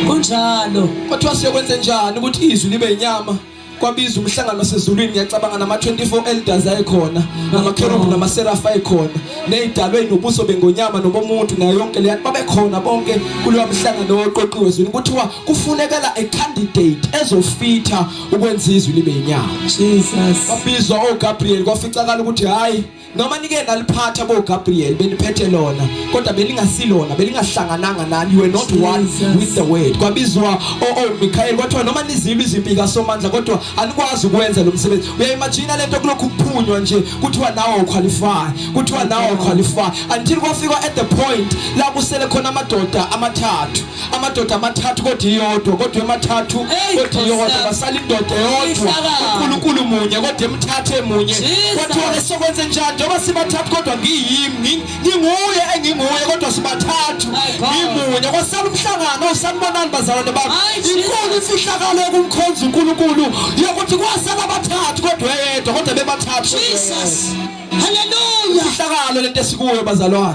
Speaker 2: kunjalo
Speaker 1: kwathiwa siyokwenza njani ukuthi izwi libe inyama kwabizwa umhlangano wasezulwini ngiyacabanga nama-24 elders ayekhona namakherubhi namaserafi ayekhona ney'dalwe ey'nobuso bengonyama nobomuntu nayo yonke leya babekhona bonke kulowa mhlangano oqoqiwe ezulwini kuthiwa kufunekela a candidate ezofitha ukwenza izwi libe inyama
Speaker 2: Jesus
Speaker 1: kwabizwa oGabriel kwaficakala ukuthi hayi noma nike naliphatha bo Gabriel beniphethe lona kodwa beningasilona belingahlangananga nani you were not one with the word kwabizwa o oh, Michael kwathiwa noma nizilwa izimpi kaSomandla kodwa anikwazi ukwenza lo msebenzi. Uyayimagine lento kulokhu kuphunywa nje kuthiwa nawe uqualify, kuthiwa nawe uqualify until kwafikwa at the point la kusele khona amadoda amathathu, amadoda amathathu kodwa iyodwa, kodwa emathathu kodwa iyodwa, basala indoda eyodwa, uNkulunkulu munye kodwa emthathu emunye. Kwathiwa ke sokwenze njani njengoba sibathathu kodwa ngiyimi nginguye enginguye kodwa sibathathu ngimunye. Kwasala umhlangano usanibonani bazalwane bami, inkulu imfihlakalo yokumkhonza uNkulunkulu yokuthi kwasala abathathu kodwa eyedwa kodwa bebathathu.
Speaker 2: Jesus, haleluya.
Speaker 1: Imfihlakalo lento esikuyo bazalwane.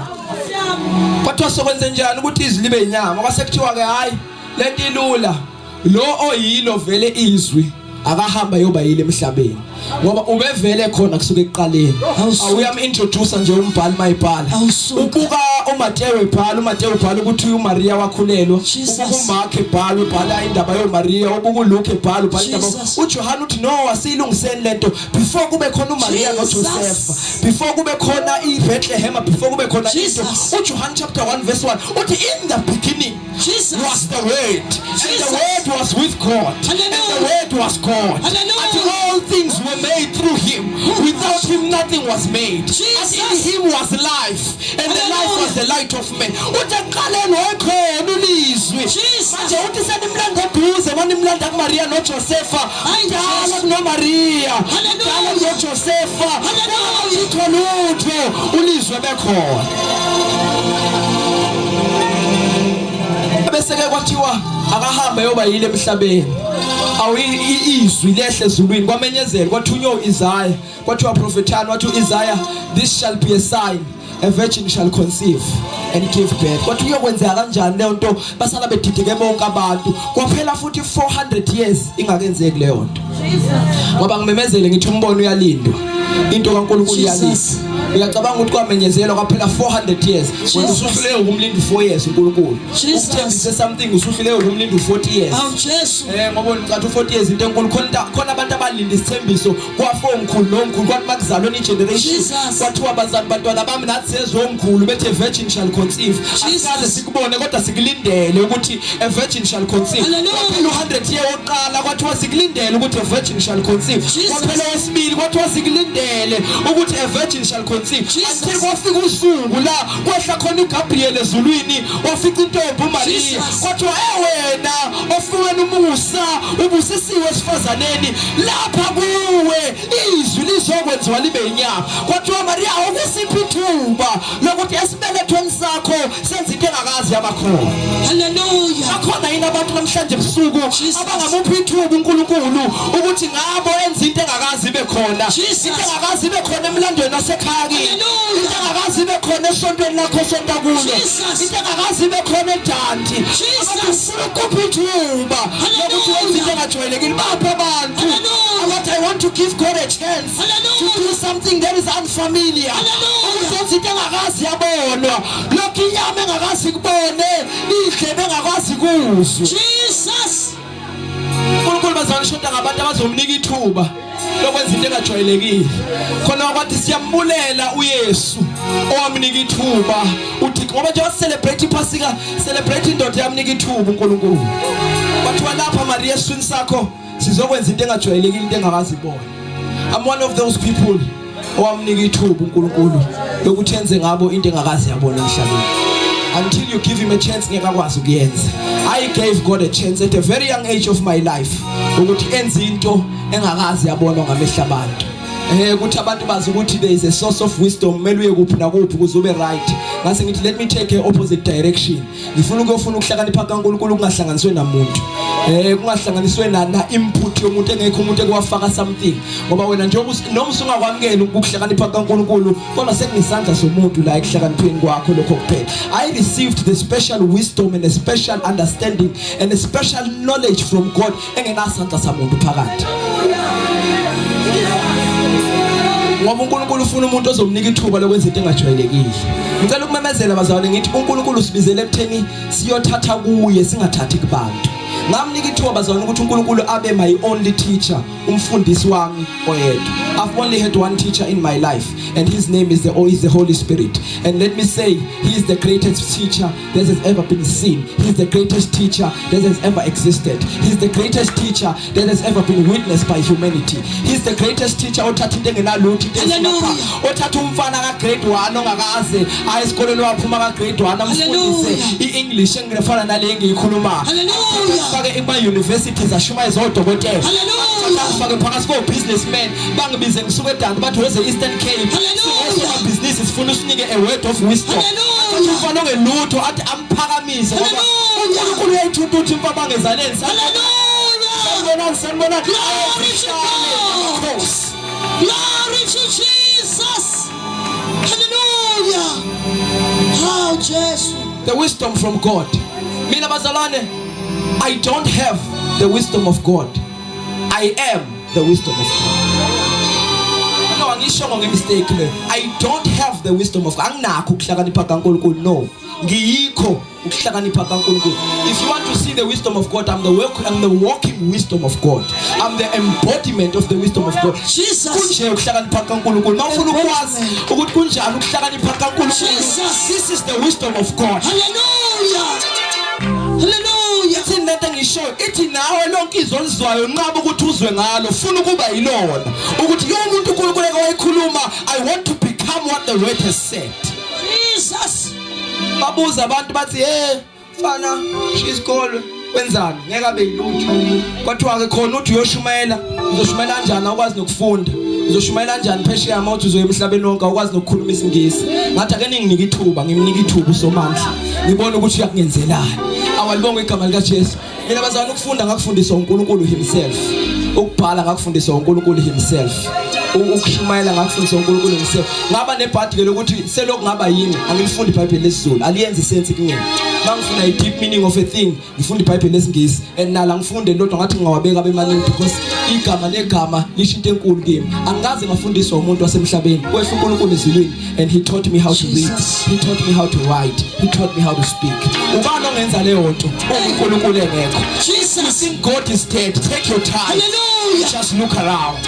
Speaker 1: Kwathiwa sokwenze njani ukuthi izwi libe inyama, kwase kuthiwa ke hayi lento ilula, lo oyilo vele izwi akahamba yoba yile emhlabeni ngoba ubevele khona kusuka ekuqaleni. Awuyam introduce nje umbhali mayibhala, ubuka uMateyu ebhala, uMateyu ebhala ukuthi uMaria wakhulelwa, ubuka uMark ebhala, ubhala indaba yoMaria, ubuka uLuke ebhala, ubhala indaba uJohane uthi no asiyilungiseni lento before kube khona uMaria noJoseph, before kube khona iBethlehem, before kube khona into. uJohane chapter 1 verse 1 uthi in the beginning
Speaker 2: Jesus
Speaker 1: was the word,
Speaker 2: Jesus.
Speaker 1: and the word was with God,
Speaker 2: Hallelujah.
Speaker 1: and the word was God.
Speaker 2: Hallelujah.
Speaker 1: And all things were made through him. Without him nothing was made.
Speaker 2: Jesus.
Speaker 1: And in him was life, and the life
Speaker 2: Hallelujah.
Speaker 1: was the light of men. Uthi ekuqaleni wayekhona ulizwi.
Speaker 2: Jesus.
Speaker 1: Manje uthi senimlanda eduze, manimlanda kuMaria noJosepha.
Speaker 2: Hayi,
Speaker 1: Kudala
Speaker 2: Jesu.
Speaker 1: kunoMaria,
Speaker 2: Hallelujah.
Speaker 1: kudala kunoJosepha.
Speaker 2: Hallelujah.
Speaker 1: Lutho lutho ulizwe bekhona. Bese ke kwathiwa akahambe yoba yile emhlabeni. Awu izwi lehle ezulwini kwamenyezelwa kwathunywa uIsaiah, kwathiwa profethani, wathi uIsaiah this shall be a sign, a virgin shall conceive and give birth. Kwathi kuyokwenzeka kanjani leyo nto, basala bedideke bonke abantu. Kwaphela futhi 400 years ingakenzeki leyo nto. Ngoba ngimemezele ngithi umbono uyalindwa, into kaNkulunkulu iyalindwa.
Speaker 2: Jesus.
Speaker 1: Uyacabanga ukuthi kwamenyezelwa kwaphela 400 years, wena
Speaker 2: Jesus.
Speaker 1: usuhluleke ukumlinda 4 years uNkulunkulu.
Speaker 2: Jesus.
Speaker 1: Ukuthembise something usuhluleke ukumlinda 40 years.
Speaker 2: Awu Jesu.
Speaker 1: Ngoba ucathi 40 years into enkulu, khona khona abantu abalinda isithembiso kwafa omkhulu nomkhulu, kwathi makuzalwe ni generation
Speaker 2: Jesus.
Speaker 1: kwathiwa bazali bantwana bami nathi sezwe omkhulu bethe virgin shall conceive.
Speaker 2: Jesus.
Speaker 1: Asikaze sikubone kodwa sikulindele ukuthi a virgin shall conceive.
Speaker 2: Hallelujah.
Speaker 1: Kwaphela u100 year wokuqala kwathiwa sikulindele ukuthi a virgin shall conceive.
Speaker 2: Jesus.
Speaker 1: Kwaphela owesibili kwathiwa sikulindele ukuthi a virgin shall conceive.
Speaker 2: Jesus.
Speaker 1: Until kwafika usuku la kwehla khona uGabriel ezulwini wafica intombi uMaria,
Speaker 2: Jesus.
Speaker 1: kwathiwa ewena ofuwena umusa ubusisiwe esifazaneni, lapha kuwe izwi lizokwenziwa libe inyama. Kwathiwa Maria awukusiphi ithuba lokuthi esibelethweni sakho senze into engakazi yabakhona.
Speaker 2: Hallelujah.
Speaker 1: Bakhona yini abantu namhlanje ebusuku
Speaker 2: Jesus.
Speaker 1: abangamuphi ithuba uNkulunkulu ukuthi ngabo enze into engakazi ibe khona,
Speaker 2: Jesus.
Speaker 1: into engakazi ibe khona emlandweni wasekhaya kini,
Speaker 2: Hallelujah.
Speaker 1: into engakazi ibe khona esontweni lakho osonta kulo,
Speaker 2: Jesus.
Speaker 1: into engakazi ibe khona eDanti.
Speaker 2: Jesus.
Speaker 1: Abantu ufuna ukuphi ithuba lokuthi wenze into engajwayelekile. Baphi abantu
Speaker 2: Hallelujah.
Speaker 1: abathi I want to give God a chance to
Speaker 2: Hallelujah.
Speaker 1: do something that is unfamiliar,
Speaker 2: Hallelujah.
Speaker 1: ukuthi enze into engakazi yabonwa, lokhu inyama engakazi kubone, indlebe engakwazi kuzwe.
Speaker 2: Jesus.
Speaker 1: uNkulunkulu bazalwane shoda ngabantu abazomnika ithuba lokwenza into engajwayelekile. Khona kwathi siyambulela uYesu owamnika ithuba uthi ngoba nje celebrate iPhasika, celebrate indoda yamnika ithuba uNkulunkulu. Kwathiwa lapha Maria eswini sakho sizokwenza into engajwayelekile, into engakazi ibona. I'm one of those people owamnika ithuba uNkulunkulu lokuthi enze ngabo into engakazi yabona emhlabeni. Until you give him a chance ngeke akwazi ukuyenza. I gave God a chance at a very young age of my life ukuthi enze into engakazi yabonwa ngamehla abantu. Ukuthi abantu bazi ukuthi there is a source of wisdom, kumele uye kuphi nakuphi ukuze ube right. Ngase ngithi let me take a opposite direction. Ngifuna ukuyofuna ukuhlakanipha kaNkulunkulu kungahlanganiswe namuntu. Kungahlanganiswe na input yomuntu engekho umuntu ekuwafaka something. Ngoba wena njengoba noma usungakwamukela ukuhlakanipha kaNkulunkulu kodwa sekunesandla somuntu la ekuhlakanipheni kwakho lokho kuphela. I received the special wisdom and a special understanding and a special knowledge from God engenasandla samuntu phakathi. Ngoba uNkulunkulu ufuna umuntu ozomnika ithuba lokwenza into engajwayelekile. Ngicela ukumemezela bazalwane ngithi uNkulunkulu usibizele ekutheni siyothatha kuye singathathi kubantu. Ngamnika ithuba bazalwane ukuthi uNkulunkulu abe my only teacher, umfundisi wami oyedwa. I've only had one teacher in my life and his name is the Holy Spirit. And let me say, he is the greatest teacher that has ever been seen. He is the greatest teacher that has ever existed. He is the greatest teacher that has ever been witnessed by humanity. He is the greatest teacher othatha into engenalutho into
Speaker 2: Hallelujah.
Speaker 1: othatha umfana ka grade 1 ongakaze aye esikoleni waphuma ka grade 1 amfundise
Speaker 2: Hallelujah.
Speaker 1: iEnglish engifana nale engiyikhulumayo.
Speaker 2: Hallelujah.
Speaker 1: Fake ema universities ashumayeze odokotela.
Speaker 2: Hallelujah.
Speaker 1: Fake phakathi ko businessmen bangibize ngisuke eDanti bathi weze Eastern Cape.
Speaker 2: Hallelujah.
Speaker 1: Business sifuna usinike a word of wisdom.
Speaker 2: Hallelujah.
Speaker 1: Umfana ongelutho athi amphakamise ngoba
Speaker 2: Hallelujah.
Speaker 1: uNkulunkulu uyayithunta ukuthi imfa bangezaleni.
Speaker 2: Hallelujah.
Speaker 1: Sanibonani, sanibonani.
Speaker 2: Glory to God.
Speaker 1: Nkosi.
Speaker 2: Glory to Jesus. Hallelujah. How Jesus.
Speaker 1: The wisdom from God. Mina bazalwane, I don't have the wisdom of God. I am the wisdom of God. No, angishongo ngemistake le. I don't have the wisdom of God. Anginakho ukuhlakanipha kaNkulunkulu. No. Ngiyikho ukuhlakanipha kaNkulunkulu. If you want to see the wisdom of God, I'm the walking wisdom of God. I'm the embodiment of the wisdom of God.
Speaker 2: Jesus.
Speaker 1: Kunje ukuhlakanipha kaNkulunkulu. Mawufuna ukwazi ukuthi kunjani ukuhlakanipha kaNkulunkulu.
Speaker 2: Jesus.
Speaker 1: This is the wisdom of God.
Speaker 2: Hallelujah. Hallelujah.
Speaker 1: Ithi lento engishoyo ithi nawe lonke izwi olizwayo nqaba ukuthi uzwe ngalo, funa ukuba yilona. Ukuthi yo umuntu uNkulunkulu eke wayikhuluma, I want to become what the word has said.
Speaker 2: Jesus.
Speaker 1: Babuza abantu bathi, "Hey mfana, shiya isikole wenzani? Ngeke abe yilutho." Kwathiwa ke khona uthi uyoshumayela, uzoshumayela kanjani awukwazi nokufunda? Uzoshumayela kanjani phesheya uma uthi uzoya emhlabeni wonke awukwazi nokukhuluma isiNgisi? Ngathi ake ninginike ithuba, ngimnike ithuba uSomandla. Ngibone ukuthi uyakungenzelani. Awalibonge igama likaJesu. Mina bazalwane ukufunda ngakufundiswa uNkulunkulu himself. Ukubhala ngakufundiswa uNkulunkulu himself. Ukushumayela ngakufundiswa uNkulunkulu himself. Ngaba nebhadi ke lokuthi selokhu ngaba yimi angilifundi iBhayibheli lesiZulu, aliyenzi sense kumina. Mangifuna i deep meaning of a thing, ngifunda iBhayibheli lesiNgisi and nala ngifunde lodwa ngathi ngingawabeka abemaningi because igama negama lisho into enkulu kimi. Angikaze ngafundiswa umuntu wasemhlabeni. Kwehla uNkulunkulu ezulwini and he taught me how to read,
Speaker 2: Jesus.
Speaker 1: he taught me how to write, he taught me how to speak. Ubani ongenza leyo nto? UNkulunkulu engekho.
Speaker 2: Jesus.
Speaker 1: Think God is dead. Take your time.
Speaker 2: Hallelujah.
Speaker 1: Just look around.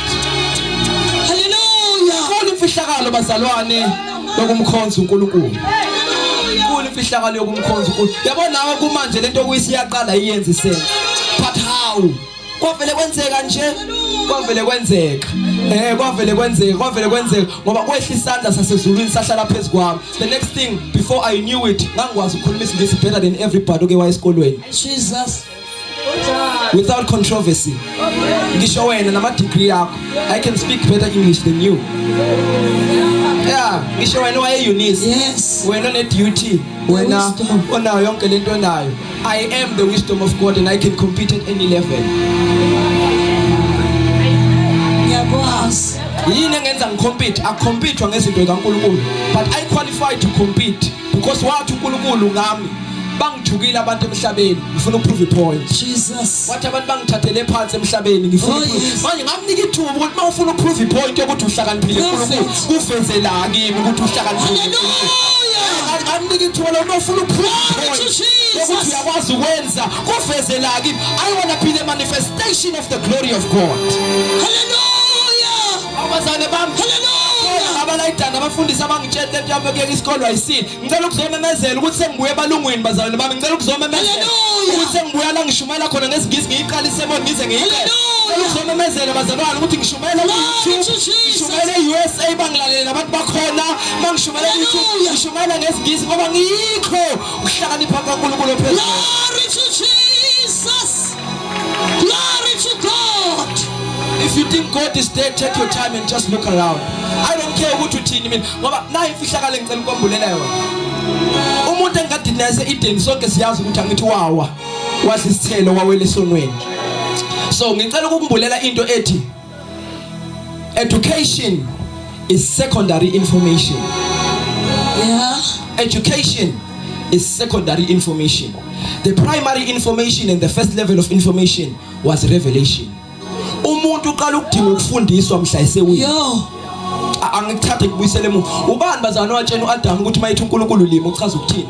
Speaker 2: Hallelujah.
Speaker 1: Inkulu imfihlakalo bazalwane yokumkhonza uNkulunkulu. Inkulu imfihlakalo yokumkhonza uNkulunkulu. Yabo nawe kumanje lento okuyisiyaqala iyenze sense. But how? Kwavele kwenzeka nje. Kwavele kwenzeka. Kwavele kwenzeka, kwavele kwenzeka ngoba kwehla isandla sasezulwini sahlala phezu kwami. The next thing before I knew it, ngangikwazi ukukhuluma isiNgisi better than everybody oke waya esikolweni.
Speaker 2: Jesus.
Speaker 1: Without controversy. Ngisho wena nama degree yakho, I can speak better English than you. Yeah, ngisho wena waye UNISA.
Speaker 2: Yes.
Speaker 1: Wena one duty, wena
Speaker 2: Wisdom.
Speaker 1: onayo yonke lento onayo. I am the wisdom of God and I can compete at any level.
Speaker 2: Ngiyakwazi.
Speaker 1: Yini engenza ngicompete? Akucompetwa ngezinto zikaNkulunkulu. But I qualify to compete because wathi uNkulunkulu ngami bangijukile abantu emhlabeni, ngifuna ukuprove a point.
Speaker 2: Jesus.
Speaker 1: Wathi abantu bangithathele phansi emhlabeni, ngifuna
Speaker 2: Oh,
Speaker 1: ukuprove.
Speaker 2: yes.
Speaker 1: Manje ngamnika ithuba ukuthi mawufuna ukuprove ipoint yokuthi uhlakaniphile
Speaker 2: Prove
Speaker 1: uNkulunkulu,
Speaker 2: it.
Speaker 1: kuveze la kimi ukuthi uhlakaniphile.
Speaker 2: Hallelujah.
Speaker 1: Ngamnika ithuba lo mawufuna ukuprove
Speaker 2: Glory to
Speaker 1: ipoint
Speaker 2: Jesus.
Speaker 1: yokuthi uyakwazi ukwenza, kuveze la kimi. I want to be the manifestation of the glory of God.
Speaker 2: Hallelujah.
Speaker 1: Abazane bami,
Speaker 2: Hallelujah.
Speaker 1: abalayidana abafundisi abangitshela lento yami yokuyeka isikolo ayisile. Ngicela ukuzomemezela ukuthi sengibuye ebalungwini bazalwane bami. Ngicela ukuzomemezela
Speaker 2: Hallelujah.
Speaker 1: ukuthi sengibuya la ngishumayela khona ngesiNgisi, ngiyiqalise ebona ngize ngiyiqede.
Speaker 2: Hallelujah.
Speaker 1: Ngicela ukuzomemezela bazalwane ukuthi ngishumayela
Speaker 2: Glory
Speaker 1: ku-YouTube,
Speaker 2: to Jesus.
Speaker 1: ngishumayela e-USA, bangilalele nabantu bakhona. Mangishumayela ku-YouTube,
Speaker 2: Hallelujah.
Speaker 1: ngishumayela ngesiNgisi ngoba ngiyikho ukuhlakanipha kaNkulunkulu ophezulu.
Speaker 2: Glory to Jesus. Glory to God.
Speaker 1: If you think God is dead, take your time and just look around. I don't care ukuthi uthini mina ngoba nayi imfihlakalo engicela ukwambulela yona. Umuntu engadini yase-Eden sonke siyazi ukuthi angithi wawa wadla isithelo wawela esonweni. So ngicela ukukumbulela into ethi education is secondary information.
Speaker 2: Yeah.
Speaker 1: Education is secondary information. The primary information and the first level of information was revelation. Umuntu uqala ukudinga ukufundiswa mhla esewile.
Speaker 2: Yo.
Speaker 1: Angikuthathe ngibuyisele emuva. Ubani bazalwane watshela uAdam ukuthi mayithi uNkulunkulu limi uchaza ukuthini?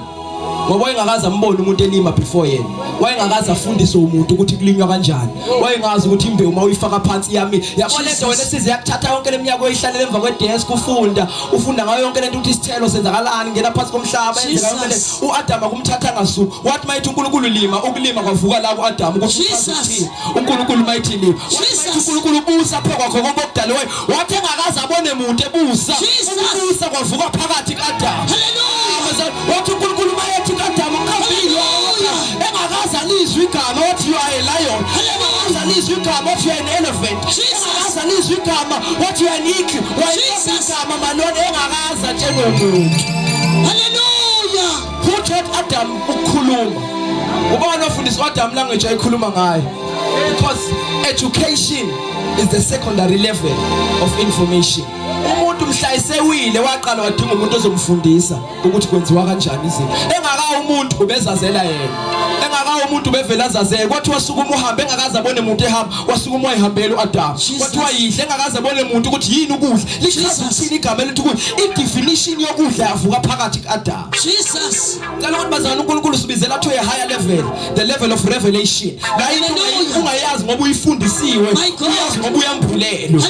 Speaker 1: Ngoba wayengakaze ambone umuntu elima before yena. Wayengakaze afundise umuntu ukuthi kulinywa kanjani. Wayengazi ukuthi imbewu uma uyifaka phansi yami. Yabo lento wena size yakuthatha yonke leminyaka oyihlalela emva kwedesk ufunda, ufunda ngayo yonke lento ukuthi isithelo senzakalani, ngena phansi komhlaba yenzeka yonke lento. UAdam akumthatha ngasuku. Wathi mayithi uNkulunkulu lima, ukulima kwavuka la kuAdam ukuthi
Speaker 2: Jesus.
Speaker 1: uNkulunkulu mayithi lima. Wathi mayithi uNkulunkulu busa phe kwakho konke okudaliweyo. Wathi engakaze abone muntu ebusa. Ukubusa kwavuka phakathi kuAdam.
Speaker 2: Hallelujah.
Speaker 1: Wathi uNkulunkulu mayethi kuAdam uqambile engakaze alizwe igama wathi you are a lion. Engakaze alizwe igama wathi you are an elephant. Engakaze alizwe igama wathi you are an eagle. Wayelizwe igama malona engakaze atshelwe umuntu.
Speaker 2: Hallelujah.
Speaker 1: Who taught Adam ukukhuluma? Ubani ofundisa uAdam language ayikhuluma ngayo? Because education is the secondary level of information. Umuntu mhla esewile waqala wadinga umuntu ozomfundisa ukuthi kwenziwa kanjani izinto. Engaka umuntu ubezazela yena. Engaka umuntu ubevela azazele. Kwathiwa sukuma uhambe engakaze abone umuntu ehamba, wasukuma wayihambela uAdam. Kwathiwa yidle engakaze abone umuntu ukuthi yini ukudla. Lichaza ukuthini igama elithi ukudla. I-definition yokudla yavuka phakathi kuAdam.
Speaker 2: Jesus.
Speaker 1: Cela ukuthi bazalwane uNkulunkulu usibizela to a higher level, the level of revelation. La into ungayazi ngoba uyifundisiwe, uyazi ngoba uyambulelwe.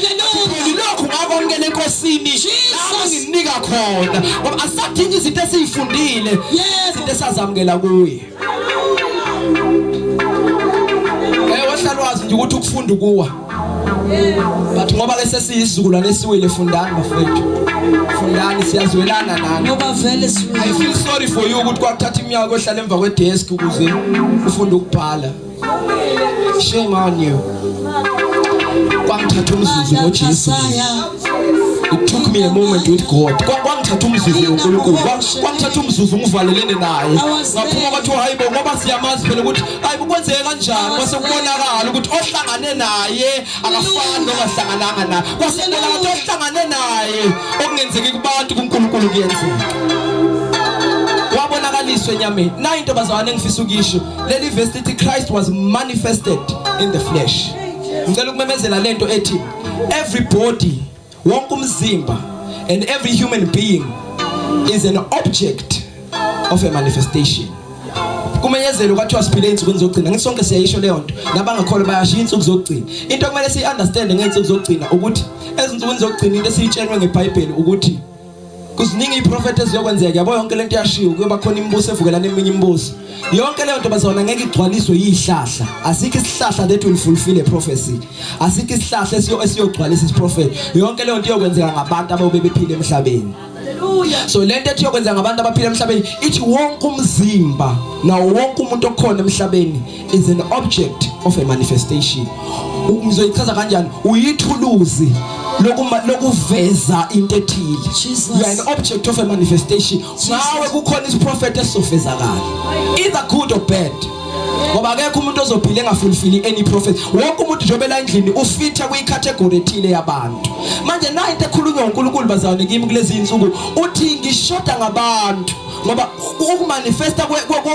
Speaker 1: Lokhu ngakwamukela eNkosini, lapho nginika khona. Ngoba asadingi izinto esizifundile, izinto esazamukela kuye. Eh wahlala wazi nje ukuthi ukufunda ukuwa. But ngoba ke sesiyisizukulwane esiwile fundani bafethu. Fundani siyazwelana nani.
Speaker 2: Ngoba vele siwile.
Speaker 1: I feel sorry for you ukuthi kwakuthatha iminyaka ohlala emva kwe desk ukuze ufunde ukubhala. Shame on you. Kwangithatha umzuzu ngoJesu. It took me a moment with God. Kwangithatha umzuzu noNkulunkulu. Kwangithatha umzuzu ngivalelene naye. Ngaphuma kwathiwa hayibo ngoba siyamazi phela ukuthi hayibo kwenzeke kanjani kwase kubonakala ukuthi ohlangane naye akafani nongahlangananga naye. Kwase kubonakala ukuthi ohlangane naye okungenzeki kubantu kuNkulunkulu kuyenzeka. Wabonakaliswa enyameni. Nayi into bazalwane engifisa ukuyisho. Leli verse lithi Christ was manifested in the flesh. Ngicela ukumemezela lento ethi every body wonke umzimba and every human being is an object of a manifestation kumenyezelwe kwathiwa siphile insuku zokugcina ngithi sonke siyayisho leyo nto nabangakholwa bayasho insuku zokugcina into okumele siyi-understande ngey'nsuku zokugcina ukuthi ezinsukwini zokugcina into esiyitshelwe ngebhayibheli ukuthi Kuziningi iprofeti eziyokwenzeka yabo yonke lento yashiwo kuyoba khona imibuso evukelana eminye imibuso. Yonke leyo nto bazona ngeke igcwaliswe yihlahla. Asikho isihlahla that will fulfill a prophecy. Asikho isihlahla esiyo esiyogcwalisa isiprofeti. Yonke leyo nto iyokwenzeka ngabantu abayobe bephila emhlabeni.
Speaker 2: Hallelujah.
Speaker 1: So lento ethi yokwenzeka ngabantu abaphila emhlabeni ithi wonke umzimba nawo wonke umuntu okhona emhlabeni is an object of a manifestation. Ngizoyichaza kanjani? Uyithuluzi lokuveza into ethile. You are an object of a manifestation. Ngawe kukhona isiprofeti esizofezakala. Either good or bad. Ngoba akekho umuntu ozophila engafulfili any prophet. Wonke umuntu njengoba la endlini ufitha kwicategory ethile yabantu. Manje nayi into ekhulunywa uNkulunkulu bazalwane kimi kulezi insuku uthi ngishoda ngabantu ngoba ukumanifesta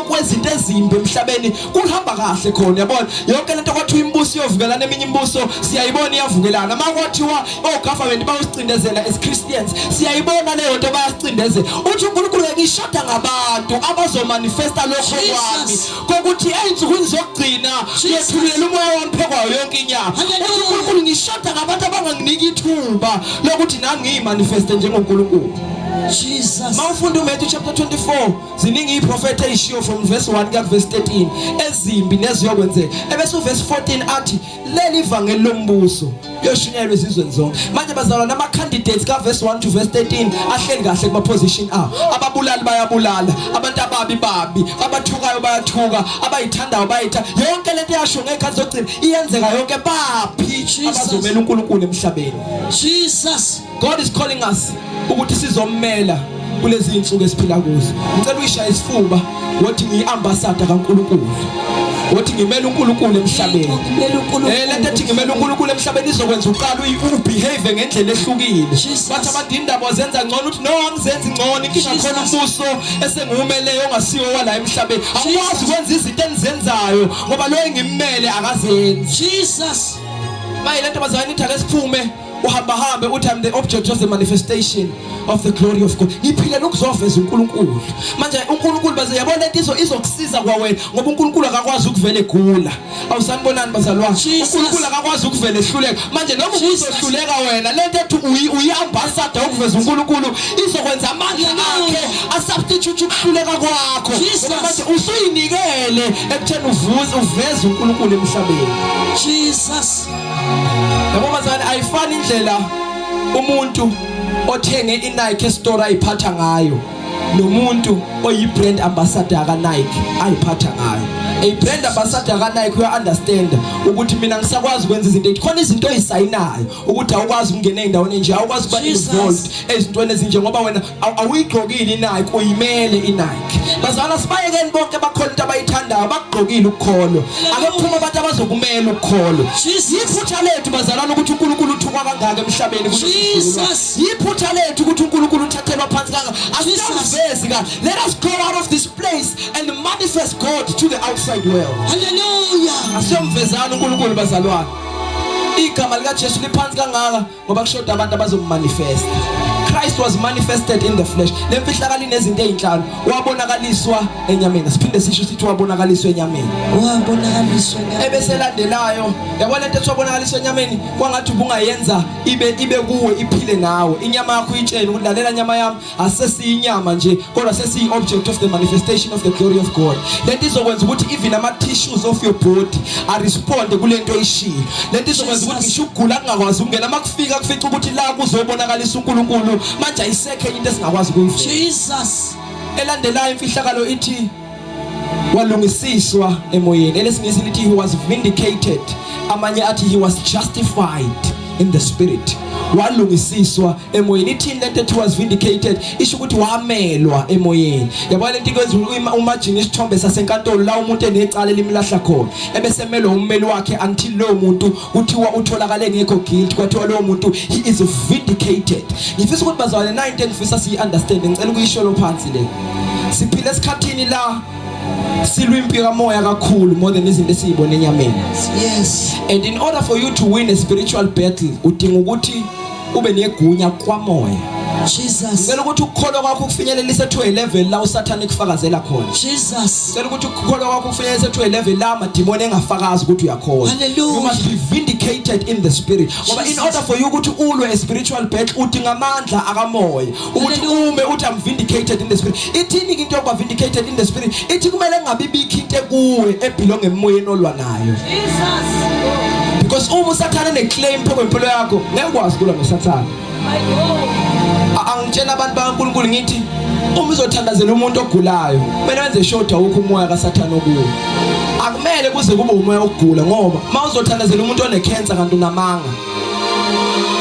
Speaker 1: kwezinto ezimbi emhlabeni kuhamba kahle khona yabona yonke lento kwathiwa imibuso iyovukelana eminye imibuso siyayibona iyavukelana uma kwathiwa o-government bayosicindezela as Christians siyayibona leyo nto bayasicindezela uthi uNkulunkulu ngishoda ngabantu abazomanifesta lokho kwami kokuthi ey'nsukwini zokugcina ngiyethulela umoya wami phekwayo yonke inyama uthi uNkulunkulu ngishoda ngabantu abanganginika ithuba lokuthi nami ngiyimanifeste njengoNkulunkulu
Speaker 2: Jesus.
Speaker 1: Mawufunda uMatthew chapter 24 ziningi iprofeti eyishiwo from verse 1 kuya verse 13 ezimbi neziyokwenzeka. Ebese uverse 14 athi leli vangeli lombuso liyoshunyayelwa ezizweni zonke. Manje bazalwane ama candidates ka verse 1 to verse 13 ahleli kahle kuma position abo. Ababulali bayabulala, abantu ababi babi, abathukayo bayathuka, abayithandayo bayitha. Yonke lento yasho ngekhathi zokugcina iyenzeka yonke baphi abazomela uNkulunkulu emhlabeni.
Speaker 2: Jesus.
Speaker 1: God is calling us ukuthi sizommela kulezi insuku esiphila kuzo. Ngicela uyishaye isifuba wothi ngiyi-ambassador kaNkulunkulu. Wothi ngimela uNkulunkulu emhlabeni. Eh lento ethi ngimela uNkulunkulu emhlabeni izokwenza uqala ubehave ngendlela ehlukile. Bathi abantu indaba zenza ngcono uthi no angizenzi ngcono inkinga khona umbuso esengiwumeleyo ongasiwo wala emhlabeni. Angikwazi ukwenza izinto engizenzayo ngoba lo engimmele akazenzi.
Speaker 2: Jesus.
Speaker 1: Maye lento bazalwane ithi ake siphume. Uhamba hambe uthi I'm the object of the manifestation of the glory of God. Ngiphilela ukuzoveza uNkulunkulu. Manje uNkulunkulu baze yabona lento izo izokusiza kwawena ngoba uNkulunkulu akakwazi ukuvela egula. Awusanibonani bazalwane. uNkulunkulu akakwazi ukuvela ehluleka. Manje noma uzohluleka wena lento ethi uyi ambassador ukuveza uNkulunkulu izokwenza amandla akhe asubstitute ukuhluleka kwakho. Ngoba manje usuyinikele ekutheni uvuze uveze uNkulunkulu emhlabeni.
Speaker 2: Jesus.
Speaker 1: Yabo bazalwane ayifani indlela umuntu othenge iNike store ayiphatha ngayo nomuntu oyi-brand ambassador ka-Nike ayiphatha ngayo. A brand ambassador ka-Nike uya understand ukuthi mina ngisakwazi ukwenza izinto khona izinto oyisayinayo ukuthi awukwazi ukungena ey'ndaweni enje awukwazi ukuba involved ezintweni ezinje ngoba wena awuyigqokile iNike uyimele iNike bazalwana sibayekeni bonke bakhona into abayithandayo bakugqokile ukukholwa ake kuphume abantu abazokumela ukukholwa yiphutha lethu bazalwana ukuthi uNkulunkulu uthukwa kangaka emhlabeni yiphutha lethu ukuthi uNkulunkulu uthathelwa phansi kangaka asikamvezi ka let us go out of this place and manifest God to the outside world.
Speaker 2: Hallelujah.
Speaker 1: Asiyomvezana uNkulunkulu bazalwane. Igama likaJesu liphansi kangaka ngoba kushoda abantu abazomanifesta. Christ was manifested in the flesh. Lemfihlakalo inezinto ezinhlanu. Wabonakaliswa enyameni. Siphinde sisho sithi wabonakaliswa enyameni.
Speaker 2: Wabonakaliswa enyameni.
Speaker 1: Ebeselandelayo, yabona lento ethi wabonakaliswa enyameni kwangathi ubungayenza ibe ibe kuwe iphile nawe. Inyama yakho uyitshele ukuthi lalela nyama yami asesiyinyama nje kodwa sesiyi object of the manifestation of the glory of God lento izokwenza ukuthi even ama tissues of your body a respond kulento oyishilo lento izokwenza ukuthi ngisho ukugula kungakwazi ukungena makufika kufica ukuthi la kuzobonakalisa uNkulunkulu manje ayisekho enye into esingakwazi ukuyiveza.
Speaker 2: Jesus.
Speaker 1: Elandelayo imfihlakalo ithi walungisiswa emoyeni. Elesingisi lithi he was vindicated, amanye athi he was justified in the spirit. Walungisiswa emoyeni. Ithini lento ethi was vindicated? Isho ukuthi wamelwa emoyeni. Yabona lento ikwenza umajini isithombe sasenkantolo la umuntu enecala elimlahla khona ebesemelwa ummeli wakhe until lowo muntu kuthiwa utholakale ngekho guilt, kwathiwa lowo muntu he is vindicated. Ngifisa ukuthi bazalwane nayi into engifisa siyi understand, ngicela ukuyisholo phansi le. Siphila esikhathini la silwa impi kamoya kakhulu more than izinto esiyibona enyameni.
Speaker 2: Yes.
Speaker 1: And in order for you to win a spiritual battle udinga ukuthi ube negunya kwamoya.
Speaker 2: Jesus.
Speaker 1: Ngicela ukuthi ukukholwa kwakho kufinyelelise to a level la uSathane kufakazela khona.
Speaker 2: Jesus.
Speaker 1: Ngicela ukuthi ukukholwa kwakho kufinyelelise to a level la amadimoni engafakazi ukuthi uyakholwa.
Speaker 2: Hallelujah.
Speaker 1: You must be vindicated in the spirit. Ngoba in
Speaker 2: Jesus.
Speaker 1: order for you ukuthi ulwe a spiritual battle udinga amandla akamoya. Ukuthi ume uthi I'm vindicated in the spirit. Ithini into yokuba vindicated in the spirit? Ithi kumele kungabi bikho into ekuwe ebelong emoyeni olwa nayo.
Speaker 2: Jesus.
Speaker 1: Because uma uSathane eneclaim phezu kwempilo yakho ngeke ukwazi ukulwa noSathane.
Speaker 2: My God.
Speaker 1: Angitshela abantu bakaNkulunkulu ngithi uma uzothandazela umuntu ogulayo kumele wenze sure awukho umoya kaSathane okuwo. Akumele kuze kube umoya wokugula ngoba uma uzothandazela umuntu onecancer kanti unamanga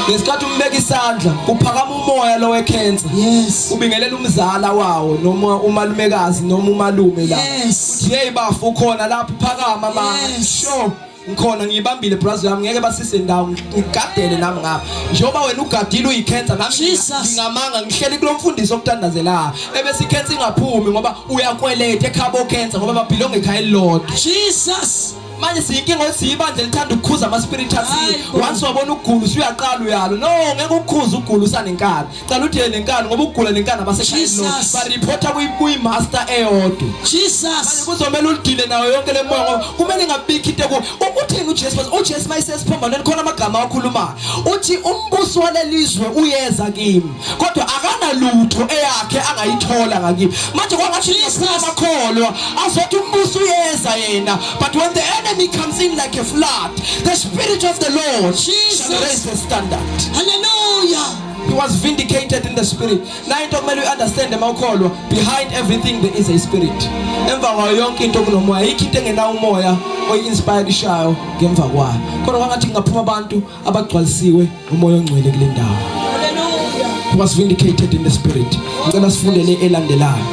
Speaker 1: ngesikhathi umbeka isandla kuphakama umoya lo wecancer.
Speaker 2: Yes.
Speaker 1: Ubingelela umzala wawo noma umalumekazi noma umalume la.
Speaker 2: Yes.
Speaker 1: Uthi hey bafu ukhona lapho phakama mama.
Speaker 2: Yes.
Speaker 1: Sure. Ngikhona ngiyibambile brother yami ngeke basise ndawo ngigadele nami ngapha njengoba wena ugadile uyicancer nami
Speaker 2: Jesus.
Speaker 1: ngingamanga ngihleli kulomfundisi okuthandazela ebese icancer ingaphumi ngoba uyakweleta ekhabo cancer ngoba babelong ekhaya elilodwa.
Speaker 2: Jesus.
Speaker 1: Manje siyinkinga ukuthi siyibandla elithanda ukukhuza ama spirit athile.
Speaker 2: Hayi bo.
Speaker 1: Once wabona ukugula usuyaqala uyalo. No, ngeke ukukhuze ukugula usanenkani. Cala uthi nenkani ngoba ukugula nenkani abasekhaya
Speaker 2: Jesus.
Speaker 1: elilodwa. Ba reporta kuyi master eyodwa.
Speaker 2: Jesus.
Speaker 1: Manje kuzomela ulidile nayo yonke le moya ngoba kumele ingabikho into eku. Ukuthini uJesu? UJesu mayisesiphambanweni khona amagama akhulumayo. Uthi umbuso walelizwe uyeza kimi kodwa akanalutho eyakhe angayithola ngakimi. Manje kwangathi
Speaker 2: Jesus.
Speaker 1: amakholwa azothi umbuso uyeza yena, but when the enemy comes in like a flood, the spirit of the Lord
Speaker 2: Jesus.
Speaker 1: shall raise the standard.
Speaker 2: Hallelujah.
Speaker 1: He was vindicated in the spirit. Na into kumele uunderstand mawukholwa, behind everything there is a spirit. Emva kwayo yonke into kunomoya. Ayikho into engenawo umoya oyi-inspired ishayo ngemva kwayo. Kodwa kwangathi kungaphuma abantu abagcwalisiwe umoya ongcwele kule ndawo.
Speaker 2: Hallelujah.
Speaker 1: He was vindicated in the spirit. Ngicela sifunde le elandelayo.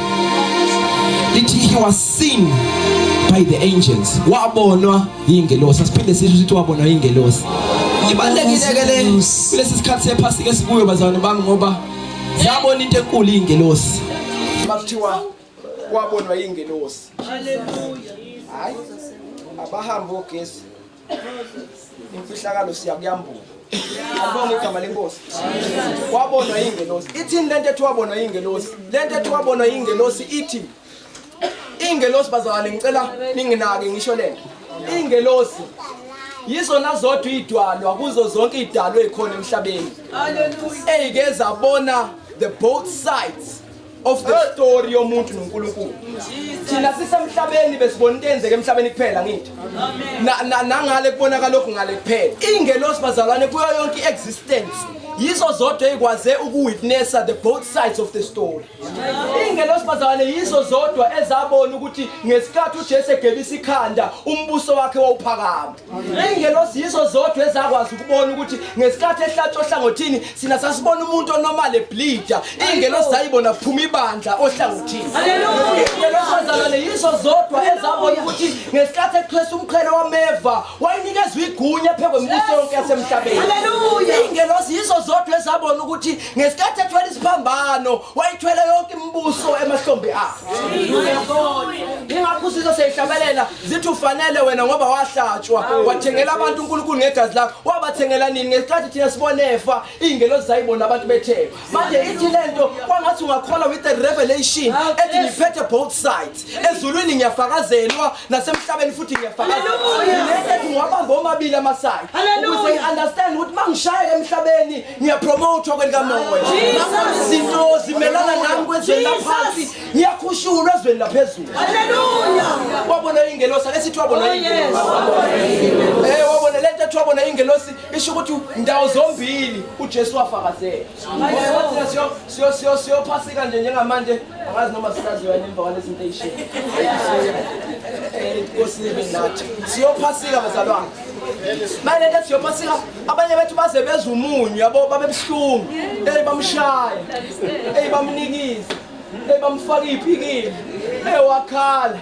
Speaker 1: Lithi he was seen by the angels. Wabonwa yingelosi. Asiphinde sisho ukuthi wabonwa yingelosi. Ibalulekile ke le kulesi sikhathi sephasika esikuyo bazalwane bami ngoba ziyabona into enkulu ingelosi. Makuthiwa wabonwa yingelosi.
Speaker 2: Hallelujah.
Speaker 1: Hayi abahambe ogesi. Imfihlakalo siyakuyambula. Alibonge igama lenkosi. Wabonwa ingelosi. Ithini lento ethi wabonwa ingelosi? Lento ethi wabonwa ingelosi ithi ingelosi bazalwane ngicela ninginake ngisho lento. Ingelosi yizona zodwa idwalwa kuzo zonke idalwe ezikhona emhlabeni.
Speaker 2: Hallelujah.
Speaker 1: Eyike zabona the both sides of the story yomuntu noNkulunkulu. Thina sisemhlabeni besibona into eyenzeka emhlabeni kuphela ngithi. Nangale kubonakala lokhu ngale kuphela. Ingelosi bazalwane kuyo yonke i-existence yizo zodwa ezikwaze ukuwitnessa the both sides of the story. Ingelosi bazalwane yizo zodwa ezabona ukuthi ngesikhathi uJesu egebisa ikhanda umbuso wakhe wawuphakama. Ingelosi yizo zodwa ezakwazi ukubona ukuthi ngesikhathi ehlatshwa ohlangothini sina sasibona umuntu onormal ebleeda. Ingelosi zayibona kuphuma ibandla ohlangothini.
Speaker 2: Hallelujah.
Speaker 1: Ingelosi bazalwane yizo zodwa ezabona ukuthi ngesikhathi ethwesa umqhele wameva wayinikezwa igunya phezu kwemibuso yonke yasemhlabeni.
Speaker 2: Hallelujah.
Speaker 1: Ingelosi yizo zodwa ezabona ukuthi ngesikhathi ethwele isiphambano wayithwele yonke imibuso emahlombe akhe. Ingakho usizwe seyihlabelela zithi ufanele wena ngoba wahlatshwa wathengela abantu uNkulunkulu ngegazi lakho wabathengela nini ngesikhathi thina sibonefa iy'ngelosi zayibona abantu betheko manje ithi lento kwangathi ungakholwa with the revelation ethi ngiphethe both sides ezulwini ngiyafakazelwa nasemhlabeni futhi ngiyafakazelwa lento ethi ngiwabamba omabili amaside ukuze ngi-understand ukuthi uma ngishayeka emhlabeni ngiyapromothwa kwelikamoya ngabona izinto zimelana nami kwezweni laphansi ngiyakhushulwa ezweni laphezulu.
Speaker 2: Haleluya.
Speaker 1: Wabona ingelosi ake sithi wabona
Speaker 2: Oh,
Speaker 1: ingelosi. Wabona lento ethi wabona ingelosi isho ukuthi ndawo zombili uJesu wafakazela. Wathi siyo siyo siyo siyophasika nje njengamanje angazi noma sisaziwa yini emva kwalezi zinto eyishilo. Inkosi ibe nathi. Siyophasika bazalwane. Manje lento ethi siyophasika abanye bethu baze bezwe umunyu yabo babe buhlungu. Hey bamshaya. Hey bamnikiza. Hey bamfaka iphikile. Hey wakhala.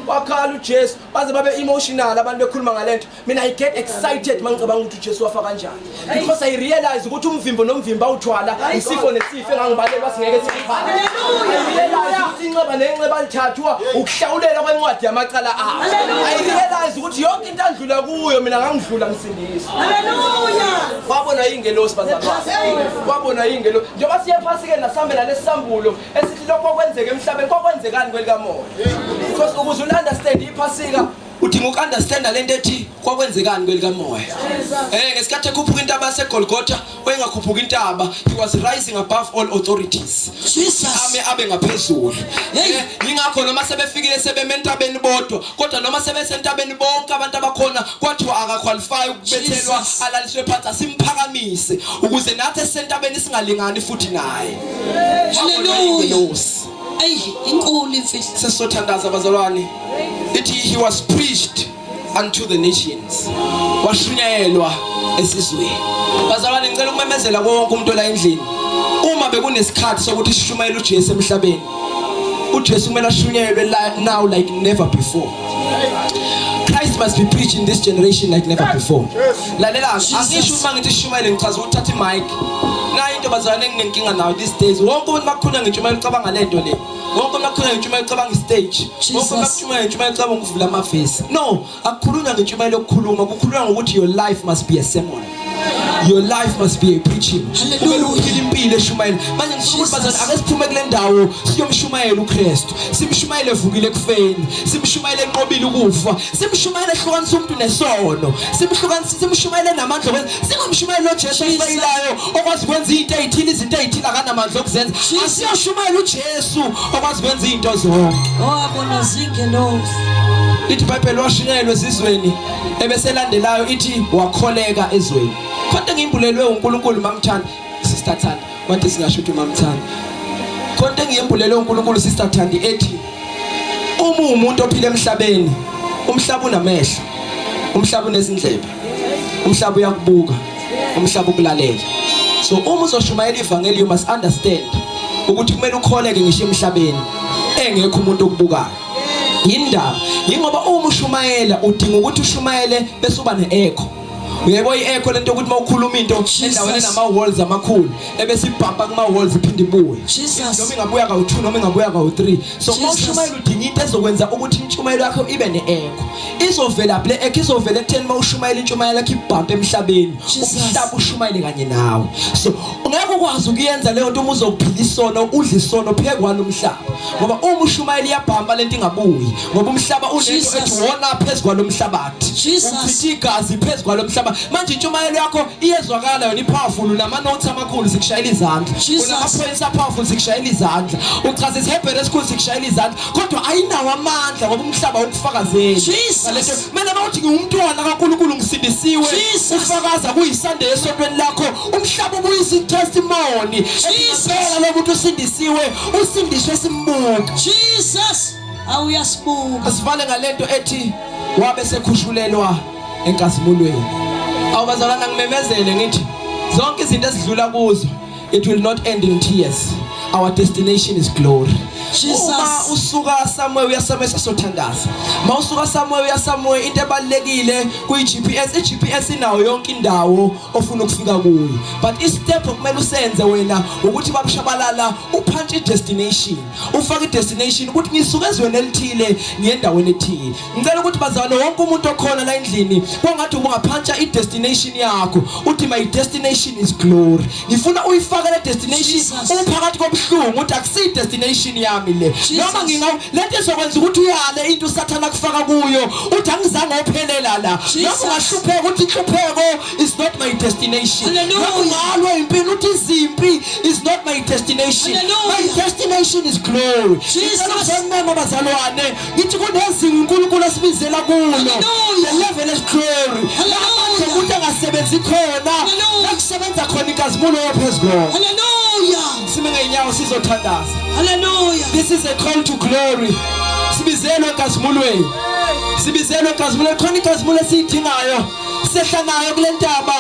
Speaker 1: Wakhala uJesu baze babe emotional abantu bekhuluma ngalento. Mina I get excited mangicabanga ukuthi uJesu wafa kanjani. Because I realize ukuthi umvimbo nomvimbo awuthwala isifo nesifo engangibalelwa singeke sikuphathe. I realize ukuthi inxeba nenxeba lithathwa ukuhlawulela kwencwadi yamacala akhe. I realize ukuthi yonke into andlula kuyo mina ngangidlula ngisindiswa.
Speaker 2: Haleluya.
Speaker 1: Wabona ingelosi bazalwane. Wabona ingelosi. Njengoba siye phasi-ke nasambe nalesisambulo esithi lokho okwenzeka emhlabeni kokwenzekani kwelikamoya. Because ukuze u-understand iphasika udinga uku-understanda lento ethi kwakwenzekani kwelikamoya. Ngesikhathi ekhuphuka intaba yaseGolgotha, wayengakhuphuka intaba, he was rising above all authorities.
Speaker 2: Jesus.
Speaker 1: Ame abe ngaphezulu.
Speaker 2: Hey.
Speaker 1: Yingakho noma sebefikile sebeme entabeni bodwa, kodwa noma sebesentabeni bonke abantu abakhona kwathiwa akaqualify ukubethelwa
Speaker 2: Jesus.
Speaker 1: alaliswe phansi asimphakamise ukuze nathi esentabeni singalingani futhi naye.
Speaker 2: Hallelujah. Ey, inkulu imfihlo.
Speaker 1: Sesizothandaza bazalwane. Ithi he was preached unto the nations. Washunyayelwa esizweni. Bazalwane ngicela ukumemezela konke umuntu la endlini. Uma bekunesikhathi sokuthi sishumayele uJesu emhlabeni, uJesu kumele ashunyayelwe now like never before. Christ must be preached in this generation like never before. Lalela, angisho uma ngithi shumayele ngichaza ukuthi thatha imic. Nayi into bazalwane enginenkinga nayo these days. Wonke umuntu makukhulunywa ngentshumayelo ucabanga lento le. Wonke umuntu makukhulunywa ngentshumayelo ucabanga istage. Wonke umuntu makukhulunywa ngentshumayelo ucabanga ukuvula amavesi. No, akukhulunywa ngentshumayelo yokukhuluma, kukhulunywa ngokuthi your life must be a sermon. Your life must be a preaching.
Speaker 2: Hallelujah.
Speaker 1: Kumele uphile impilo eshumayela. Manje ngifuna ukuthi bazalwane ake siphume kule ndawo siyomshumayela uKristu. Simshumayele evukile ekufeni, simshumayele enqobile ukufa, simshumayele ehlukanisa umuntu nesono, simhlukanisa simshumayele namandla okwenza. Singamshumayeli uJesu ofayilayo okwazi ukwenza izinto ezithile, izinto ezithile akanamandla okuzenza. Asiyoshumayela uJesu okwazi ukwenza izinto zonke.
Speaker 2: Owabona zingelosi.
Speaker 1: Ithi iBhayibheli washunyayelwa ezizweni ebeselandelayo ithi wakholeka ezweni. Khonto engiyimbulelwe uNkulunkulu mamthanda sister Thandi wathi singasho ukuthi mamthanda. Khonto engiyimbulelwe uNkulunkulu sister Thandi ethi uma umuntu ophila emhlabeni umhlaba unamehlo umhlaba unezindlebe umhlaba uyakubuka umhlaba ukulalela. So uma uzoshumayela ivangeli you must understand ukuthi kumele ukholeke ngisho emhlabeni engekho umuntu okubukayo. Yindaba yingoba uma ushumayela udinga ukuthi ushumayele bese uba ne-echo. Uyebo i-echo lento ukuthi mawukhuluma into endaweni enama walls amakhulu ebese ibhampa kuma walls iphinde ibuye. Noma ingabuya kawu2 noma ingabuya kawu3. So uma ushumayela udinga into ezokwenza ukuthi intshumayelo yakho ibe ne-echo. Izovela le echo izovela ekutheni mawushumayela intshumayelo yakho ibhampe emhlabeni. Umhlaba ushumayele kanye nawe. So ungeke ukwazi ukuyenza leyo nto uma uzophila isono udla isono phekwa lomhlaba. Ngoba uma ushumayela iyabhampa lento ingabuyi ngoba umhlaba unento ethi wona phezu kwalomhlabathi. Uchitha igazi phezu kwalomhlaba. Manje intshumayelo yakho iyezwakala yona ipowerful unama notes amakhulu sikushayela izandla. Unama points powerful sikushayela izandla. Uchaza isihebhere esikhulu sikushayela izandla kodwa ayinawo amandla ngoba umhlaba ukufakazeli. Ngalento mina mawuthi ngiwumntwana kaNkulunkulu ngisindisiwe ufakaza kuyiSunday esontweni lakho umhlaba ubuyisa testimony. Impela lo muntu usindisiwe usindiswe simbuka.
Speaker 2: Jesus awuyasibuka.
Speaker 1: Asivale ngalento ethi wabe sekhushulelwa enkazimulweni. Awubazalwana ngimemezele ngithi zonke izinto esidlula kuzo it will not end in tears. Our destination is glory.
Speaker 2: Jesus.
Speaker 1: Uma usuka somewhere uya somewhere sasothandaza. Mawusuka somewhere uya somewhere into ebalekile kuyi GPS, i GPS inawo yonke indawo ofuna ukufika kuyo. But i step okumele usenze wena ukuthi babushabalala uphantshi destination. Ufake i destination ukuthi ngisuka ezweni elithile ngiye endaweni ethile. Ngicela ukuthi bazalwane wonke umuntu okhona la endlini kwangathi ubungaphantsha i destination yakho uthi my destination is glory. Ngifuna uyifake le destination uphakathi kobuhlungu uthi akusiyi destination yami le. Noma nginga lento izokwenza ukuthi uyale into uSathana akufaka kuyo uthi angizange ophelela la. Noma ungahlupheka uthi inhlupheko is not my destination. Noma ungalwa impilo uthi izimpi is not my destination. My destination is glory.
Speaker 2: Jesus.
Speaker 1: Ngicela bazalwane ngithi kunezinga uNkulunkulu asibizela kulo the level of glory lapho umuntu angasebenzi khona akusebenza khona inkazimulo yophezulu.
Speaker 2: Hallelujah.
Speaker 1: Sime ngeenyawo sizothandaza.
Speaker 2: Hallelujah.
Speaker 1: This is a call to glory. Sibizelwe enkazimulweni. Sibizelwe enkazimulweni khona inkazimulo esiyidingayo. Sehla nayo kule ntaba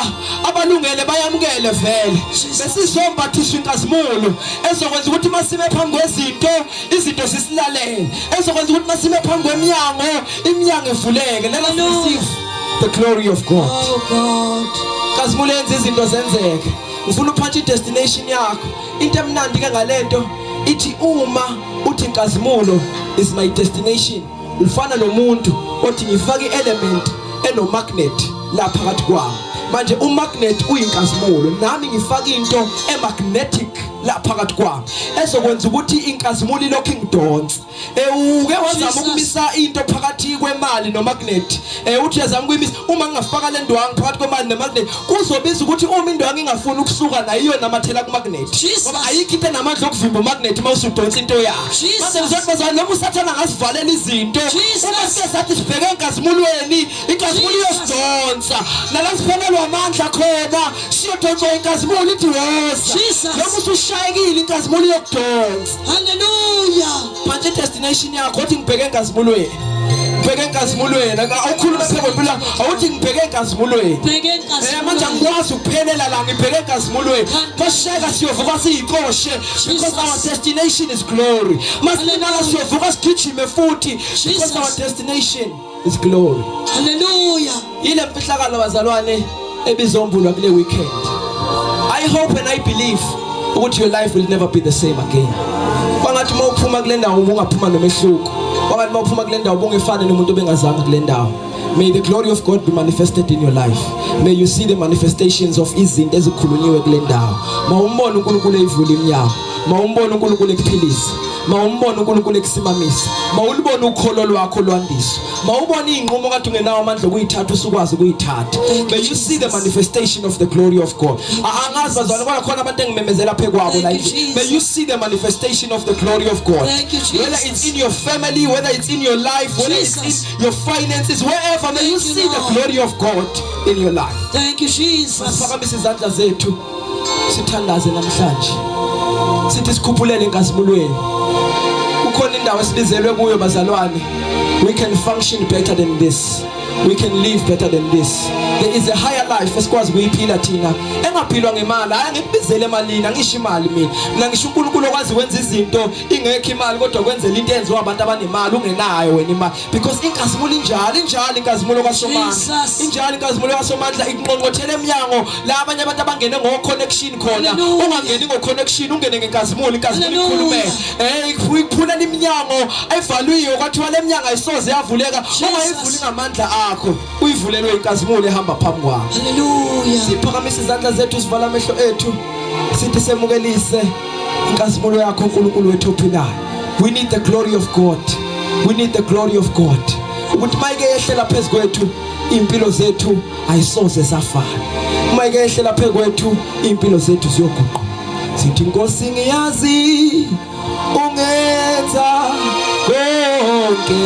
Speaker 1: abalungele bayamukele vele. Besizombathiswa inkazimulo ezokwenza ukuthi masime phambi kwezinto izinto zisilalele ezokwenza ukuthi masime phambi kweminyango iminyango ivuleke. Let us receive the glory of God.
Speaker 2: Oh God.
Speaker 1: Nkazimulo yenza izinto zenzeke. Ngifuna uphantshe i-destination yakho. Into emnandi ke ngalento ithi uma uthi inkazimulo is my destination ufana nomuntu othi ngifake i-element eno-magnet la phakathi kwami. Manje umagnet uyinkazimulo nami ngifake into emagnetic la phakathi kwami ezokwenza ukuthi inkazimulo ilokhu ingidonsa. Uke wazama ukumisa into phakathi kwemali nomagnet. Uthi uyazama ukuyimisa uma ngingafaka le ndwangu phakathi kwemali nemagnet kuzobiza ukuthi uma indwangu ingafuni ukusuka nayo iyonamathela kumagnet. Ngoba ayikho into enamandla okuvimba umagnet uma usudonsa into yakho. Manje ngizothi bazalwane noma uSathana angasivalela izinto uma sike sathi sibheke enkazimulweni inkazimulo iyosidonsa. Nala siphelelwa amandla khona siyodonswa inkazimulo ithi woza. Noma usushayekile inkazimulo iyokudonsa.
Speaker 2: Hallelujah.
Speaker 1: Manje destination yakho uthi ngibheke enkazimulweni. Ngibheke enkazimulweni. Awukhuluma phe kwempilo awuthi ngibheke enkazimulweni.
Speaker 2: Bheke enkazimulweni.
Speaker 1: Manje angikwazi ukuphelela la ngibheke enkazimulweni. Masheka siyovuka siyikoshe because our destination is glory. Masilala siyovuka sigijime futhi because our destination is glory.
Speaker 2: Hallelujah.
Speaker 1: Ile mfihlakalo bazalwane ebizombulwa kule weekend. I hope and I believe ukuthi your life will never be the same again. Kwangathi uma uphuma kule ndawo ungaphuma nomehluko. Kwangathi uma uphuma kule ndawo ungefane nomuntu obengazanga kule ndawo. May the glory of God be manifested in your life. May you see the manifestations of izinto ezikhulunyiwe kule ndawo. Mawumbone uNkulunkulu eyivula iminyango. Mawumbone uNkulunkulu ekuphilisa. Mawumbone uNkulunkulu ekusimamisa. Mawulibone ukholo lwakho lwandiswa. Mawubone izinqumo kade ungenawo amandla okuyithatha usukwazi ukuyithatha. May you see the manifestation of the glory of God. Angazi bazalwane kodwa khona abantu engimemezela phe kwabo la. May you see the manifestation of the glory of God. Whether it's in your family, whether it's in your life, whether it's in your finances, wherever, may you see the glory of God in your life.
Speaker 2: Thank you Jesus.
Speaker 1: Siphakamise izandla zethu sithandaze namhlanje. Sithi sikhuphulele enkazimulweni. Kukhona indawo esibizelwe kuyo bazalwane. We can function better than this. We can live better than this. There is a higher life esikwazi ukuyiphila thina engaphilwa ngemali. Hayi, angikubizele emalini, angisho imali mina. Mina ngisho uNkulunkulu okwazi ukwenza izinto ingekho imali, kodwa kwenzela into enziwa abantu abanemali ungenayo wena imali, because inkazimulo injalo, injalo inkazimulo kaSomandla.
Speaker 2: Jesus.
Speaker 1: Injalo inkazimulo kaSomandla, ikunqonqothela emnyango la abanye abantu abangene ngo connection khona.
Speaker 2: Hallelujah.
Speaker 1: Ungangeni ngo connection, ungene ngenkazimulo, inkazimulo
Speaker 2: Hallelujah.
Speaker 1: ikhulume, ikuphulela iminyango evaliwe, kwathiwa le minyango ayisoze yavuleka.
Speaker 2: Jesus.
Speaker 1: Ungayivuli ngamandla akho, uyivulelwe inkazimulo ehamba phambi kwakho.
Speaker 2: Hallelujah.
Speaker 1: Siphakamisa izandla zethu, sivala amehlo ethu, sithi semukelise inkazimulo yakho, uNkulunkulu wethu ophilayo. We need the glory of God, we need the glory of God, ukuthi mayike yehlela phezu kwethu, impilo zethu ayisoze zafana. Mayike yehlela phezu kwethu, impilo zethu ziyoguquka. Sithi, Nkosi, ngiyazi ungenza konke,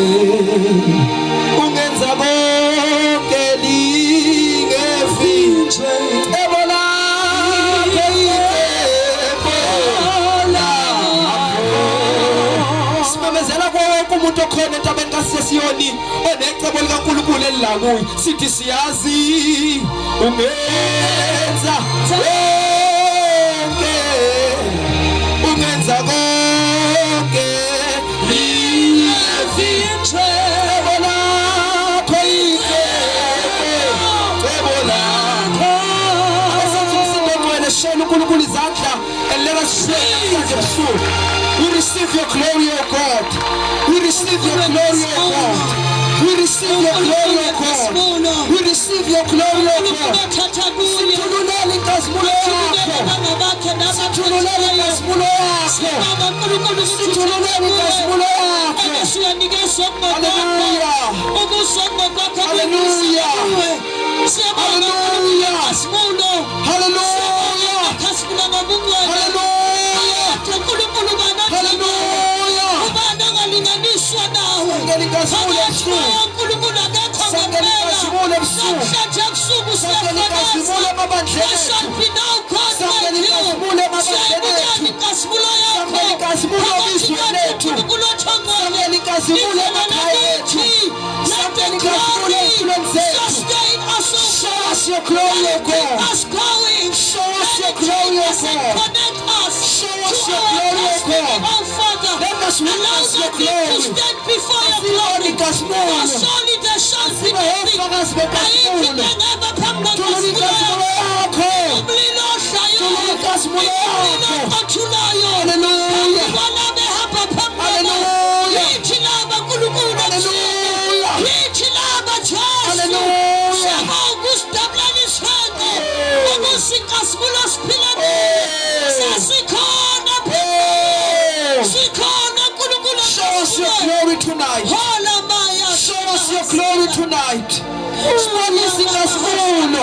Speaker 1: ungenza konke lingefinje cebo lakho, icebo lakho. Simemezela konke umuntu okhona entabeni kaSesiyoni onecebo likaNkulunkulu elilakuye, sithi siyazi ungenza konke, ungenza konke lingefinje cebo lakho, icebo, cebo lakho. Abasenza umsindo ongcwele, shela uNkulunkulu izandla and let us pray namhlanje ebusuku. We receive your glory, O God. We receive your glory, O God. We receive your glory, O God. We receive your glory, O God.
Speaker 2: Othatha kuye.
Speaker 1: Sithululele inkazimulo yakho. Sithululele inkazimulo yakho. Sithululele inkazimulo yakho. Hallelujah. Hallelujah. Hallelujah. Hallelujah. Hallelujah. Hallelujah.
Speaker 2: Ubani ongalinganiswa nawe?
Speaker 1: Sangena inkazimulo ebusuku.
Speaker 2: uNkulunkulu akekho.
Speaker 1: Sangena inkazimulo ebusuku.
Speaker 2: Namhlanje ebusuku.
Speaker 1: Sangena inkazimulo emabandleni ethu. Sangena inkazimulo emabandleni ethu. Sangena inkazimulo ebizweni lethu. Sangena inkazimulo emakhaya ethu. Sangena inkazimulo ey'mpilweni zethu.
Speaker 2: Sustain us, O
Speaker 1: Show
Speaker 2: God.
Speaker 1: us your glory, O God.
Speaker 2: Keep us going.
Speaker 1: Show us your glory, O
Speaker 2: Us and
Speaker 1: God.
Speaker 2: connect us
Speaker 1: Show us
Speaker 2: to
Speaker 1: your
Speaker 2: our
Speaker 1: glory, O
Speaker 2: destiny,
Speaker 1: God.
Speaker 2: O Father.
Speaker 1: Let us
Speaker 2: Allow
Speaker 1: witness your
Speaker 2: nothing to
Speaker 1: glory.
Speaker 2: stand before your
Speaker 1: Asibone
Speaker 2: glory.
Speaker 1: inkazimulo.
Speaker 2: For surely there shall be nothing.
Speaker 1: Singofakazi
Speaker 2: Ayikho
Speaker 1: benkazimulo.
Speaker 2: into engema phambi
Speaker 1: Thulula
Speaker 2: kwenkazimulo
Speaker 1: inkazimulo
Speaker 2: yakho.
Speaker 1: yakho.
Speaker 2: Umlilo ohlayo.
Speaker 1: Thulula inkazimulo
Speaker 2: Umlilo
Speaker 1: yakho.
Speaker 2: oqothulayo.
Speaker 1: Hallelujah.
Speaker 2: Kwalaba ehamba phambi kwabo.
Speaker 1: Hallelujah.
Speaker 2: Yithi laba, Nkulunkulu.
Speaker 1: Hallelujah.
Speaker 2: Yithi laba, Jesu.
Speaker 1: Hallelujah.
Speaker 2: Siyabonga usidabulana isihenqo. Ukuze inkazimulo siphila
Speaker 1: Hey.
Speaker 2: sesikhona.
Speaker 1: Hey.
Speaker 2: Sikhona, Nkulunkulu.
Speaker 1: Show us your glory tonight.
Speaker 2: Hola maya.
Speaker 1: Show us your glory tonight. Sibonise inkazimulo.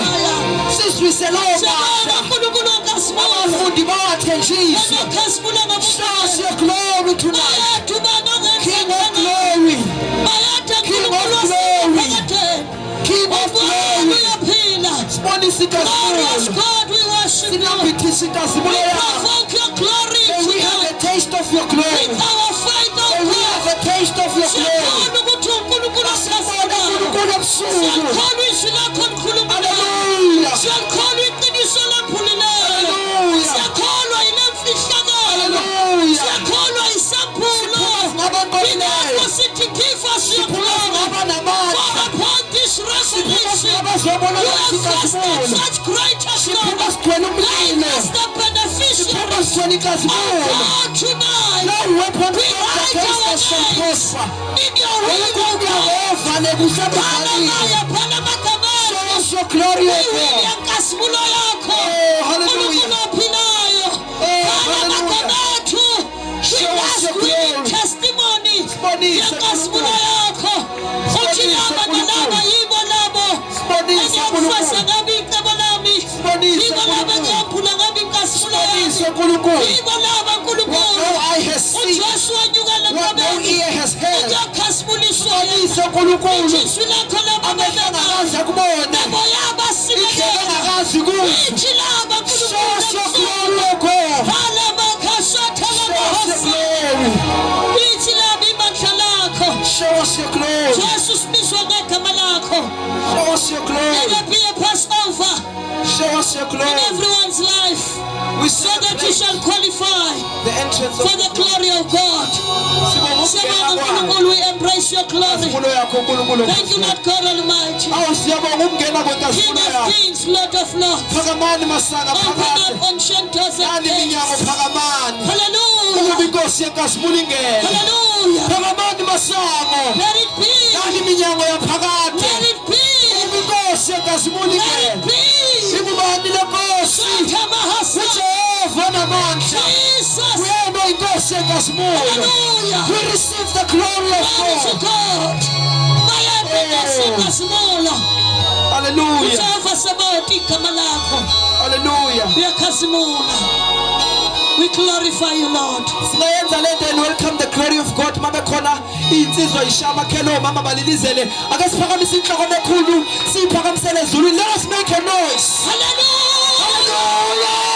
Speaker 1: Sizwise lawo
Speaker 2: Siyabonga,
Speaker 1: mandla.
Speaker 2: Nkulunkulu wenkazimulo.
Speaker 1: Abafundi bawathenjiswa.
Speaker 2: Wenkazimulo.
Speaker 1: Show us your glory tonight.
Speaker 2: Bayethu baba.
Speaker 1: King of glory. King of glory. King of glory.
Speaker 2: Uyaphila.
Speaker 1: Sibonise
Speaker 2: Glorious
Speaker 1: inkazimulo.
Speaker 2: God, we worship you.
Speaker 1: Sinambithise inkazimulo
Speaker 2: We
Speaker 1: yakho.
Speaker 2: provoke your glory
Speaker 1: May we have
Speaker 2: tonight.
Speaker 1: a taste of your glory.
Speaker 2: With our faith, O
Speaker 1: May we
Speaker 2: God.
Speaker 1: have a taste of your glory.
Speaker 2: Siyakholwa ukuthi uNkulunkulu
Speaker 1: Sibone
Speaker 2: okhazimulayo.
Speaker 1: uNkulunkulu ebusuku.
Speaker 2: Siyakholwa izwi lakho likhulumayo.
Speaker 1: Hallelujah.
Speaker 2: Siyakholwa iqiniso lephulileyo.
Speaker 1: Hallelujah.
Speaker 2: Siyakholwa yile mfihlakalo.
Speaker 1: Hallelujah.
Speaker 2: Siyakholwa isambulo.
Speaker 1: Ngabanqobileyo.
Speaker 2: Ingakho sithi give us your
Speaker 1: Siphuma
Speaker 2: glory.
Speaker 1: singabanamandla.
Speaker 2: For upon this
Speaker 1: Siphuma
Speaker 2: resurrection,
Speaker 1: singabazobona
Speaker 2: you have vested
Speaker 1: inkazimulo.
Speaker 2: such greater
Speaker 1: Siphuma
Speaker 2: glory.
Speaker 1: sigcwele
Speaker 2: Make
Speaker 1: umlilo.
Speaker 2: us the
Speaker 1: Siphuma
Speaker 2: beneficiaries
Speaker 1: sigcwele inkazimulo.
Speaker 2: of God tonight.
Speaker 1: No weapon
Speaker 2: We
Speaker 1: formed
Speaker 2: write
Speaker 1: against
Speaker 2: our
Speaker 1: us shall
Speaker 2: names
Speaker 1: prosper.
Speaker 2: in your will,
Speaker 1: Ayikho
Speaker 2: O God.
Speaker 1: umnyango kusebuhalile.
Speaker 2: Phalamaya, phalamagamani.
Speaker 1: Show us your glory, O
Speaker 2: Iwili
Speaker 1: God.
Speaker 2: yenkazimulo yakho.
Speaker 1: Oh, hallelujah.
Speaker 2: Nkulunkulu ophilayo.
Speaker 1: Oh,
Speaker 2: Phalamagama
Speaker 1: hallelujah.
Speaker 2: ethu. We
Speaker 1: Show us
Speaker 2: ask
Speaker 1: your
Speaker 2: we need
Speaker 1: glory.
Speaker 2: testimony
Speaker 1: Sibonise,
Speaker 2: yenkazimulo
Speaker 1: Nkulunkulu.
Speaker 2: yakho. Uthi
Speaker 1: Sibonise,
Speaker 2: laba
Speaker 1: Nkulunkulu.
Speaker 2: nalaba yibo labo.
Speaker 1: Sibonise,
Speaker 2: Engiyakufeza
Speaker 1: Nkulunkulu.
Speaker 2: ngabe icebo lami.
Speaker 1: Sibonise,
Speaker 2: Yibo laba
Speaker 1: Nkulunkulu.
Speaker 2: engiyaphula ngabe inkazimulo yami.
Speaker 1: Sibonise, Nkulunkulu.
Speaker 2: Yibo laba,
Speaker 1: What
Speaker 2: Nkulunkulu.
Speaker 1: no eye has seen,
Speaker 2: uJesu wenyukela
Speaker 1: what no
Speaker 2: entabeni
Speaker 1: ear has heard.
Speaker 2: ukuyokhazimulisa yena.
Speaker 1: Sibonise, Nkulunkulu.
Speaker 2: Izwi lakho
Speaker 1: Amehlo
Speaker 2: lababeka
Speaker 1: angakaze akubone.
Speaker 2: naboya
Speaker 1: Indlebe
Speaker 2: abasimelela.
Speaker 1: engakazi kuzwa.
Speaker 2: Ithi laba,
Speaker 1: Show us your
Speaker 2: Nkulunkulu.
Speaker 1: glory, O God.
Speaker 2: Show
Speaker 1: Show us your glory.
Speaker 2: Ithi laba ibandla lakho.
Speaker 1: Show us your glory.
Speaker 2: Jesu, sibizwa ngegama lakho.
Speaker 1: Show us your glory.
Speaker 2: Let there be a
Speaker 1: your
Speaker 2: in
Speaker 1: glory.
Speaker 2: everyone's life
Speaker 1: We
Speaker 2: so that you
Speaker 1: celebrate
Speaker 2: shall qualify
Speaker 1: the entrance of
Speaker 2: for the glory of God.
Speaker 1: Sibonga ukungena
Speaker 2: Siyabonga
Speaker 1: kwayo.
Speaker 2: uNkulunkulu, we embrace your glory.
Speaker 1: Inkazimulo yakho uNkulunkulu.
Speaker 2: Thank you, Lord God Almighty.
Speaker 1: Awu siyabonga ukungena
Speaker 2: King
Speaker 1: kwenkazimulo
Speaker 2: of
Speaker 1: yakho.
Speaker 2: kings, Lord of lords.
Speaker 1: Phakamani masanga
Speaker 2: Open
Speaker 1: phakade.
Speaker 2: up ancient doors and
Speaker 1: Nani minyango
Speaker 2: gates.
Speaker 1: phakamani. Ukuba
Speaker 2: Hallelujah.
Speaker 1: inkosi yenkazimulo ingene.
Speaker 2: Hallelujah.
Speaker 1: Phakamani masango.
Speaker 2: Let it be.
Speaker 1: Nani minyango yaphakade.
Speaker 2: Let it be.
Speaker 1: Ukuba inkosi yenkazimulo
Speaker 2: Let
Speaker 1: ingene.
Speaker 2: it be.
Speaker 1: Ikubani lenkosi?
Speaker 2: Santa Mahasa.
Speaker 1: UJehova namandla.
Speaker 2: Jesus.
Speaker 1: Uyena inkosi yenkazimulo.
Speaker 2: Hallelujah.
Speaker 1: We receive the glory of
Speaker 2: Glory to
Speaker 1: God.
Speaker 2: God. Bayaphi
Speaker 1: Oh.
Speaker 2: inkazimulo.
Speaker 1: Hallelujah.
Speaker 2: Ujehova Sabaoth igama lakho.
Speaker 1: Hallelujah.
Speaker 2: Uyakhazimula. We glorify you, Lord.
Speaker 1: Singayenza lento and welcome the glory of God mabe khona insizwa ishaya amakhelo omama balilizele ake siphakamise inhloko nekhulu siyiphakamisele ezulwini. Let us make a noise.
Speaker 2: Hallelujah.
Speaker 1: Hallelujah.